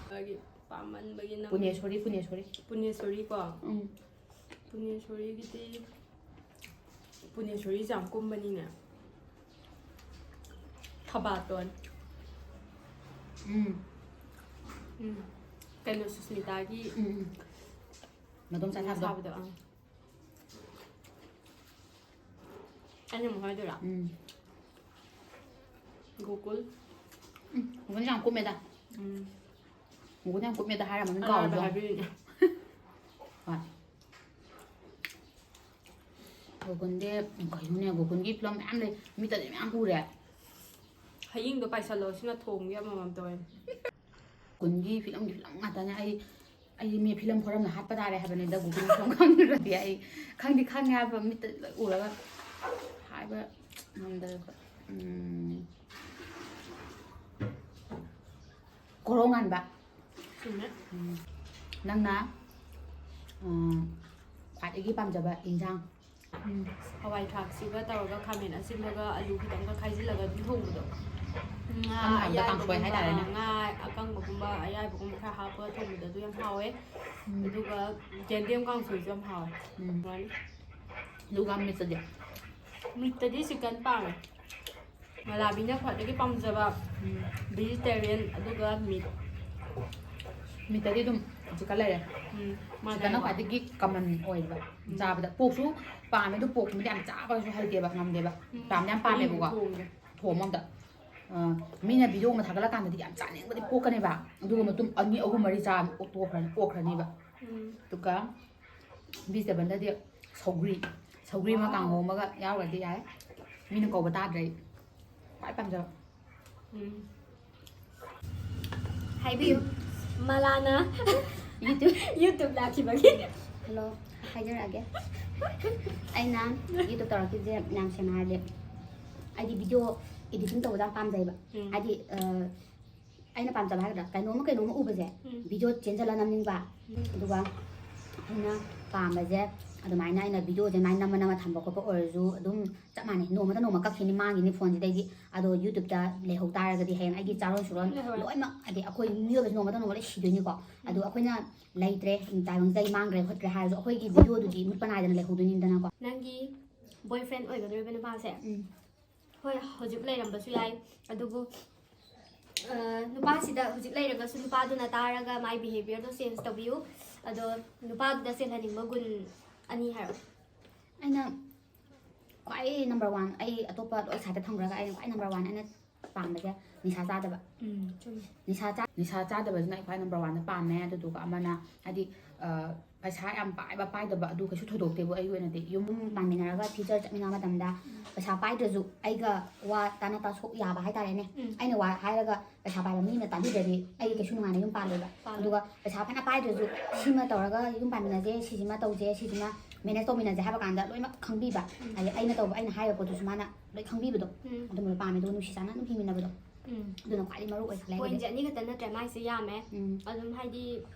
ꯑꯗꯒꯤ ꯄꯥꯝꯃꯟꯕꯒꯤ ꯅꯪ ꯄꯨꯅꯦꯁꯣꯔꯤ, ꯄꯨꯅꯦꯁꯣꯔꯤ꯫ ꯄꯨꯅꯦꯁꯣꯔꯤꯀꯣ꯫ ꯎꯝ꯫ ꯄꯨꯅꯦꯁꯣꯔꯤꯒꯤꯗꯤ, ꯄꯨꯅꯦꯁꯣꯔꯤꯁꯦ ꯌꯥꯝ ꯀꯨꯝꯕꯅꯤꯅꯦ꯫ ꯊꯕꯥꯇꯣꯟ꯫ ꯎꯝ꯫ ꯎꯝ꯫ ꯀꯩꯅꯣ, ꯁꯨꯁꯃꯤꯇꯥꯒꯤ ꯎꯝ, ꯎꯝ꯫ ꯃꯗꯣꯝꯆꯥ ꯁꯥꯕꯗꯣ꯫ ꯁꯥꯕꯗꯣ, ꯑꯥ꯫ ꯑꯩꯅ ꯑꯃꯨꯛ ꯍꯥꯏꯗꯣꯏꯔꯥ? ꯎꯝ꯫ ꯒꯣꯀꯨꯜ꯫ ꯎꯝ, ꯒꯣꯀꯨꯜꯁꯦ ꯌꯥꯝ ꯀꯨꯝꯃꯦꯗ꯫ ꯎꯝ꯫ ꯒꯣꯀꯨꯜ ꯌꯥꯝ ꯀꯨꯝꯃꯦꯗ ꯍꯥꯏꯔꯝꯃꯅꯤ, ꯑꯔꯥꯏꯕ ꯀꯥꯎꯔꯕꯣ? ꯍꯥꯏꯕꯤꯔꯤꯅꯦ꯫ ꯍꯣꯏ꯫ ꯒꯣꯀꯨꯟꯗꯤ ꯀꯩꯅꯣꯅꯦ, ꯒꯣꯀꯨꯟꯒꯤ ꯐꯤꯂꯝ ꯃꯌꯥꯝ ꯂꯩ, ꯃꯤꯠꯇꯗꯤ ꯃꯌꯥꯝ ꯎꯔꯦ꯫ ꯍꯌꯤꯡꯗꯣ ꯄꯥꯏꯁꯜꯂꯣ, ꯁꯤꯅ ꯊꯣꯡꯒꯤ ꯑꯃꯃꯝ ꯇꯧꯋꯦ꯫ ꯒꯣꯀꯨꯟꯒꯤ ꯐꯤꯂꯝꯒꯤ ꯐꯤꯂꯝ ꯉꯥꯛꯇꯅꯦ꯫ ꯑꯩ, ꯑꯩ ꯃꯤ ꯐꯤꯂꯝ ꯐꯣꯔꯝꯅ ꯍꯥꯠꯄ ꯇꯥꯔꯦ ꯍꯥꯏꯕꯅꯤꯗ, ꯒꯣꯀꯨꯟꯒꯤ ꯐꯤꯂꯝ ꯈꯪꯗ꯭ꯔꯗꯤ꯫ ꯑꯩ ꯈꯪꯗꯤ ꯈꯪꯉꯦ ꯍꯥꯏꯕ, ꯃꯤꯠꯇ ꯂꯣꯏ ꯎꯔꯒ ꯍꯥꯏꯕ ꯉꯝꯗꯕ꯫ ꯎꯝ꯫ ꯀꯣꯔꯧ ꯉꯥꯟꯕ꯫ ꯆꯨꯝꯃꯦ꯫ ꯎꯝ꯫ ꯅꯪꯅ, ꯎꯝ, ꯈ꯭ꯋꯥꯏꯗꯒꯤ ꯄꯥꯝꯖꯕ ꯏꯟꯖꯥꯡ? ꯎꯝ꯫ ꯍꯋꯥꯏ ꯊ꯭ꯔꯥꯛꯁꯤꯒ ꯇꯧꯔꯒ ꯈꯥꯃꯦꯟ ꯑꯁꯤꯟꯕꯒ ꯑꯂꯨ ꯈꯤꯇꯪꯒ ꯈꯥꯏꯖꯤꯜꯂꯒ ꯑꯗꯨꯝ ꯊꯣꯡꯕꯗꯣ꯫ ꯉꯥ ꯁꯝꯅ ꯍꯥꯏꯔꯕꯗ ꯀꯥꯡꯁꯣꯏ ꯑꯌꯥꯏꯕꯒꯨꯝꯕ, ꯍꯥꯏꯇꯥꯔꯦꯅꯦ꯫ ꯉꯥ ꯑꯀꯪꯕꯒꯨꯝꯕ ꯑꯌꯥꯏꯕꯒꯨꯝꯕ ꯈꯔ ꯍꯥꯞꯄꯒ ꯊꯣꯡꯕꯗꯣ ꯑꯗꯨ ꯌꯥꯝ ꯍꯥꯎꯋꯦ꯫ ꯎꯝ꯫ ꯑꯗꯨꯒ ꯌꯦꯟꯗꯦꯝ ꯀꯥꯡꯁꯣꯏꯁꯨ ꯌꯥꯝ ꯍꯥꯎꯋꯦ꯫ ꯎꯝ꯫ ꯃꯥꯅꯤ꯫ ꯑꯗꯨꯒ ꯃꯤꯠꯇꯗꯤ? ꯃꯤꯠꯇꯗꯤ ꯆꯤꯛꯀꯟ ꯄꯥꯝꯃꯦ꯫ ꯃꯂꯥꯕꯤꯅ ꯈ꯭ꯋꯥꯏꯗꯒꯤ ꯄꯥꯝꯖꯕ ꯎꯝ꯫ ꯚꯦꯖꯤꯇꯦꯔꯤꯌꯟ ꯑꯗꯨꯒ ꯃꯤꯠ꯫ ꯃꯤꯠꯇꯗꯤ ꯑꯗꯨꯝ ꯆꯤꯛꯀꯟ ꯂꯩꯔꯦ꯫ ꯎꯝ, ꯆꯤꯛꯀꯟꯅ ꯃꯥꯟꯅꯩꯀꯣ꯫ ꯈ꯭ꯋꯥꯏꯗꯒꯤ ꯀꯃꯟ ꯑꯣꯏꯕ꯫ ꯎꯝ꯫ ꯆꯥꯕꯗ ꯄꯣꯛꯁꯨ ꯄꯥꯝꯃꯦ, ꯑꯗꯨ ꯄꯣꯛꯁꯤꯃꯗꯤ ꯌꯥꯝ ꯆꯥꯕꯁꯨ ꯍꯩꯇꯦꯕ, ꯉꯝꯗꯦꯕ꯫ ꯎꯝ꯫ ꯄꯥꯝꯗꯤ ꯌꯥꯝ ꯄꯥꯝꯃꯦꯕꯀꯣ꯫ ꯊꯣꯡꯒꯦ꯫ ꯊꯣꯡꯕ ꯑꯝꯇ꯫ ꯑ, ꯃꯤꯅ ꯚꯤꯗꯤꯑꯣ ꯑꯃ ꯊꯥꯒꯠꯂꯀꯥꯟꯗꯗꯤ ꯌꯥꯝ ꯆꯥꯅꯤꯡꯕꯗꯤ ꯄꯣꯛꯀꯅꯦꯕ꯫ ꯑꯗꯨꯒ ꯃꯇꯨꯡ ꯑꯅꯤ, ꯑꯍꯨꯝ, ꯃꯔꯤ ꯆꯥ ꯇꯣꯛꯈ꯭ꯔꯅꯤ, ꯄꯣꯛꯈ꯭ꯔꯅꯤꯕ꯫ ꯎꯝ꯫ ꯑꯗꯨꯒ ꯚꯤꯖꯤꯇꯦꯕꯜꯗꯗꯤ ꯁꯧꯒ꯭ꯔꯤ, ꯁꯧꯒ꯭ꯔꯤ ꯑꯃ, ꯀꯥꯡꯍꯧ ꯑꯃꯒ ꯌꯥꯎꯔꯗꯤ ꯌꯥꯏ꯫ ꯃꯤꯅ ꯀꯧꯕ ꯇꯥꯗ꯭ꯔꯦ ꯑꯩ꯫ ꯈ꯭ꯋꯥꯏ ꯄꯥꯝꯖꯕ꯫ ꯎꯝ꯫ ꯍꯥꯏꯕꯤꯌꯨ꯫ ꯃꯂꯥꯅ YouTube꯫ YouTube ꯂꯥꯛꯈꯤꯕꯒꯤ꯫ ꯍꯜꯂꯣ, ꯍꯥꯏꯖꯔꯛꯑꯒꯦ꯫ ꯑꯩꯅ YouTube ꯇꯧꯔꯛꯈꯤꯕꯁꯦ ꯌꯥꯝ ꯁꯦꯡꯅ ꯍꯥꯏꯔꯗꯤ, ꯑꯩꯗꯤ ꯚꯤꯗꯤꯑꯣ editing ꯇꯧꯕꯗ ꯌꯥꯝ ꯄꯥꯝꯖꯩꯕ꯫ ꯎꯝ꯫ ꯍꯥꯏꯗꯤ, ꯑ, ꯑꯩꯅ ꯄꯥꯝꯖꯕ ꯍꯥꯏꯒꯗ꯭ꯔꯥ, ꯀꯩꯅꯣꯝꯃ ꯀꯩꯅꯣꯝꯃ ꯎꯕꯁꯦ, ꯎꯝ꯫ ꯚꯤꯗꯤꯑꯣ ꯆꯦꯟꯁꯤꯜꯂ ꯅꯝꯅꯤꯡꯕ꯫ ꯎꯝ꯫ ꯑꯗꯨꯒ ꯑꯩꯅ ꯄꯥꯝꯕꯁꯦ, ꯑꯗꯨꯃꯥꯏꯅ ꯑꯩꯅ ꯚꯤꯗꯤꯑꯣꯁꯦ ꯑꯗꯨꯃꯥꯏꯅ ꯅꯝꯃ ꯅꯝꯃ ꯊꯝꯕ ꯈꯣꯠꯄ ꯑꯣꯏꯔꯁꯨ ꯑꯗꯨꯝ ꯆꯞ ꯃꯥꯟꯅꯩ꯫ ꯅꯣꯡꯃꯗ ꯅꯣꯡꯃ ꯀꯛꯈꯤꯅꯤ, ꯃꯥꯡꯈꯤꯅꯤ ꯐꯣꯟꯁꯤꯗꯩꯗꯤ꯫ ꯑꯗꯣ YouTube-ꯇ ꯂꯩꯍꯧ ꯇꯥꯔꯒꯗꯤ ꯍꯌꯦꯡ ꯑꯩꯒꯤ ꯆꯥꯔꯣꯟ ꯁꯨꯔꯣꯟ ꯂꯩꯍꯧꯔꯦ꯫ ꯂꯣꯏꯅꯃꯛ, ꯍꯥꯏꯗꯤ ꯑꯩꯈꯣꯏ ꯃꯤꯑꯣꯏꯕꯁꯦ ꯅꯣꯡꯃꯗ ꯅꯣꯡꯃ ꯂꯣꯏ ꯁꯤꯗꯣꯏꯅꯤꯀꯣ꯫ ꯑꯗꯣ ꯎꯝ꯫ ꯑꯩꯈꯣꯏꯅ ꯂꯩꯇ꯭ꯔꯦ, ꯇꯥꯏꯕꯪꯁꯤꯗꯒꯤ ꯃꯥꯡꯈ꯭ꯔꯦ ꯈꯣꯠꯈ꯭ꯔꯦ ꯍꯥꯏꯔꯁꯨ ꯑꯩꯈꯣꯏꯒꯤ ꯚꯤꯗꯤꯑꯣꯗꯨꯗꯤ ꯃꯨꯠꯄ ꯅꯥꯏꯗꯅ ꯂꯩꯍꯧꯗꯣꯏꯅꯤꯗꯅꯀꯣ꯫ ꯅꯪꯒꯤ boyfriend ꯑꯣꯏꯒꯗꯧꯔꯤꯕ ꯅꯨꯄꯥꯁꯦ, ꯎꯝ꯫ ꯍꯣꯏ, ꯍꯧꯖꯤꯛ ꯂꯩꯔꯝꯕꯁꯨ ꯌꯥꯏ, ꯑꯗꯨꯕꯨ, ꯑ, ꯅꯨꯄꯥꯁꯤꯗ ꯍꯧꯖꯤꯛ ꯂꯩꯔꯒꯁꯨ ꯅꯨꯄꯥꯗꯨꯅ ꯇꯥꯔꯒ ꯃꯥꯏ behaviour-ꯗꯣ change ꯇꯧꯕꯤꯌꯨ꯫ ꯑꯗꯣ ꯅꯨꯄꯥꯗꯨꯗ ꯆꯦꯜꯍꯟꯅꯤꯡꯕ ꯒꯨꯟ ꯑꯅꯤ ꯍꯥꯏꯔꯛꯑꯣ꯫ ꯑꯩꯅ ꯈ꯭ꯋꯥꯏ number one, ꯑꯩ ꯑꯇꯣꯞꯄ ꯂꯣꯏ side-ꯇ ꯊꯝꯈ꯭ꯔꯒ ꯑꯩꯅ ꯈ꯭ꯋꯥꯏ number one ꯑꯩꯅ ꯄꯥꯝꯕꯁꯦ ꯅꯤꯁꯥ ꯆꯥꯗꯕ꯫ ꯎꯝ, ꯆꯨꯝꯃꯤ꯫ ꯅꯤꯁꯥ ꯆꯥ-, ꯅꯤꯁꯥ ꯆꯥꯗꯕꯁꯤꯅ ꯑꯩ ꯈ꯭ꯋꯥꯏ number one-ꯗ ꯄꯥꯝꯃꯦ꯫ ꯑꯗꯨꯗꯨꯒ ꯑꯃꯅ, ꯍꯥꯏꯗꯤ, ꯑ, ꯄꯩꯁꯥ ꯌꯥꯝ ꯄꯥꯏꯕ ꯄꯥꯏꯗꯕ ꯑꯗꯨ ꯀꯩꯁꯨ ꯊꯣꯏꯗꯣꯛꯇꯦꯕꯨ ꯑꯩꯒꯤ ꯑꯣꯏꯅꯗꯤ꯫ ꯌꯨꯝ ꯄꯥꯟꯃꯤꯟꯅꯔꯒ future ꯆꯠꯃꯤꯟꯅꯕ ꯃꯇꯝꯗ ꯎꯝ꯫ ꯄꯩꯁꯥ ꯄꯥꯏꯗ꯭ꯔꯁꯨ ꯑꯩꯒ ꯋꯥ ꯇꯥꯅ ꯇꯥꯊꯣꯛ ꯌꯥꯕ ꯍꯥꯏꯇꯥꯔꯦꯅꯦ꯫ ꯎꯝ꯫ ꯑꯩꯅ ꯋꯥ ꯍꯥꯏꯔꯒ ꯄꯩꯁꯥ ꯄꯥꯏꯕ ꯃꯤꯅ ꯇꯥꯕꯤꯗ꯭ꯔꯗꯤ ꯑꯩ ꯀꯩꯁꯨ ꯅꯨꯡꯉꯥꯏꯅ ꯌꯨꯝ ꯄꯥꯜꯂꯣꯏꯕ꯫ ꯄꯥꯜꯂꯣꯏ꯫ ꯑꯗꯨꯒ ꯄꯩꯁꯥ ꯐꯅ ꯄꯥꯏꯗ꯭ꯔꯁꯨ ꯁꯤꯃ ꯇꯧꯔꯒ ꯌꯨꯝ ꯄꯥꯟꯃꯤꯟꯅꯁꯦ, ꯁꯤꯁꯤꯃ ꯇꯧꯁꯦ, ꯁꯤꯁꯤꯃ manage ꯇꯧꯃꯤꯟꯅꯁꯦ ꯍꯥꯏꯕ ꯀꯥꯟꯗ ꯂꯣꯏꯅꯃꯛ ꯈꯪꯕꯤꯕ꯫ ꯎꯝ꯫ ꯍꯥꯏꯗꯤ ꯑꯩꯅ ꯇꯧꯕ, ꯑꯩꯅ ꯍꯥꯏꯔꯤꯕ ꯄꯣꯠꯇꯨꯁꯨ ꯃꯥꯅ ꯂꯣꯏ ꯈꯪꯕꯤꯕꯗꯣ꯫ ꯎꯝ꯫ ꯑꯗꯨꯝꯕꯗꯣ ꯄꯥꯝꯃꯦ꯫ ꯑꯗꯨꯒ ꯅꯨꯡꯁꯤ ꯆꯥꯟꯅ ꯑꯗꯨꯝ ꯍꯤꯡꯃꯤꯟꯅꯕꯗꯣ꯫ ꯎꯝ꯫ ꯑꯗꯨꯅ ꯈ꯭ꯋꯥꯏꯗꯒꯤ ꯃꯔꯨ ꯑꯣꯏ ꯈꯜꯂꯦ ꯑꯩꯒꯤꯗꯤ꯫ Point-ꯁꯦ ꯑꯅꯤ ꯈꯛꯇ ꯅꯠꯇ꯭ꯔꯦ ꯃꯥꯏꯁꯦ, ꯌꯥꯝꯃꯦ꯫ ꯎꯝ꯫ ꯑꯗꯨꯝ ꯍꯥꯏꯗꯤ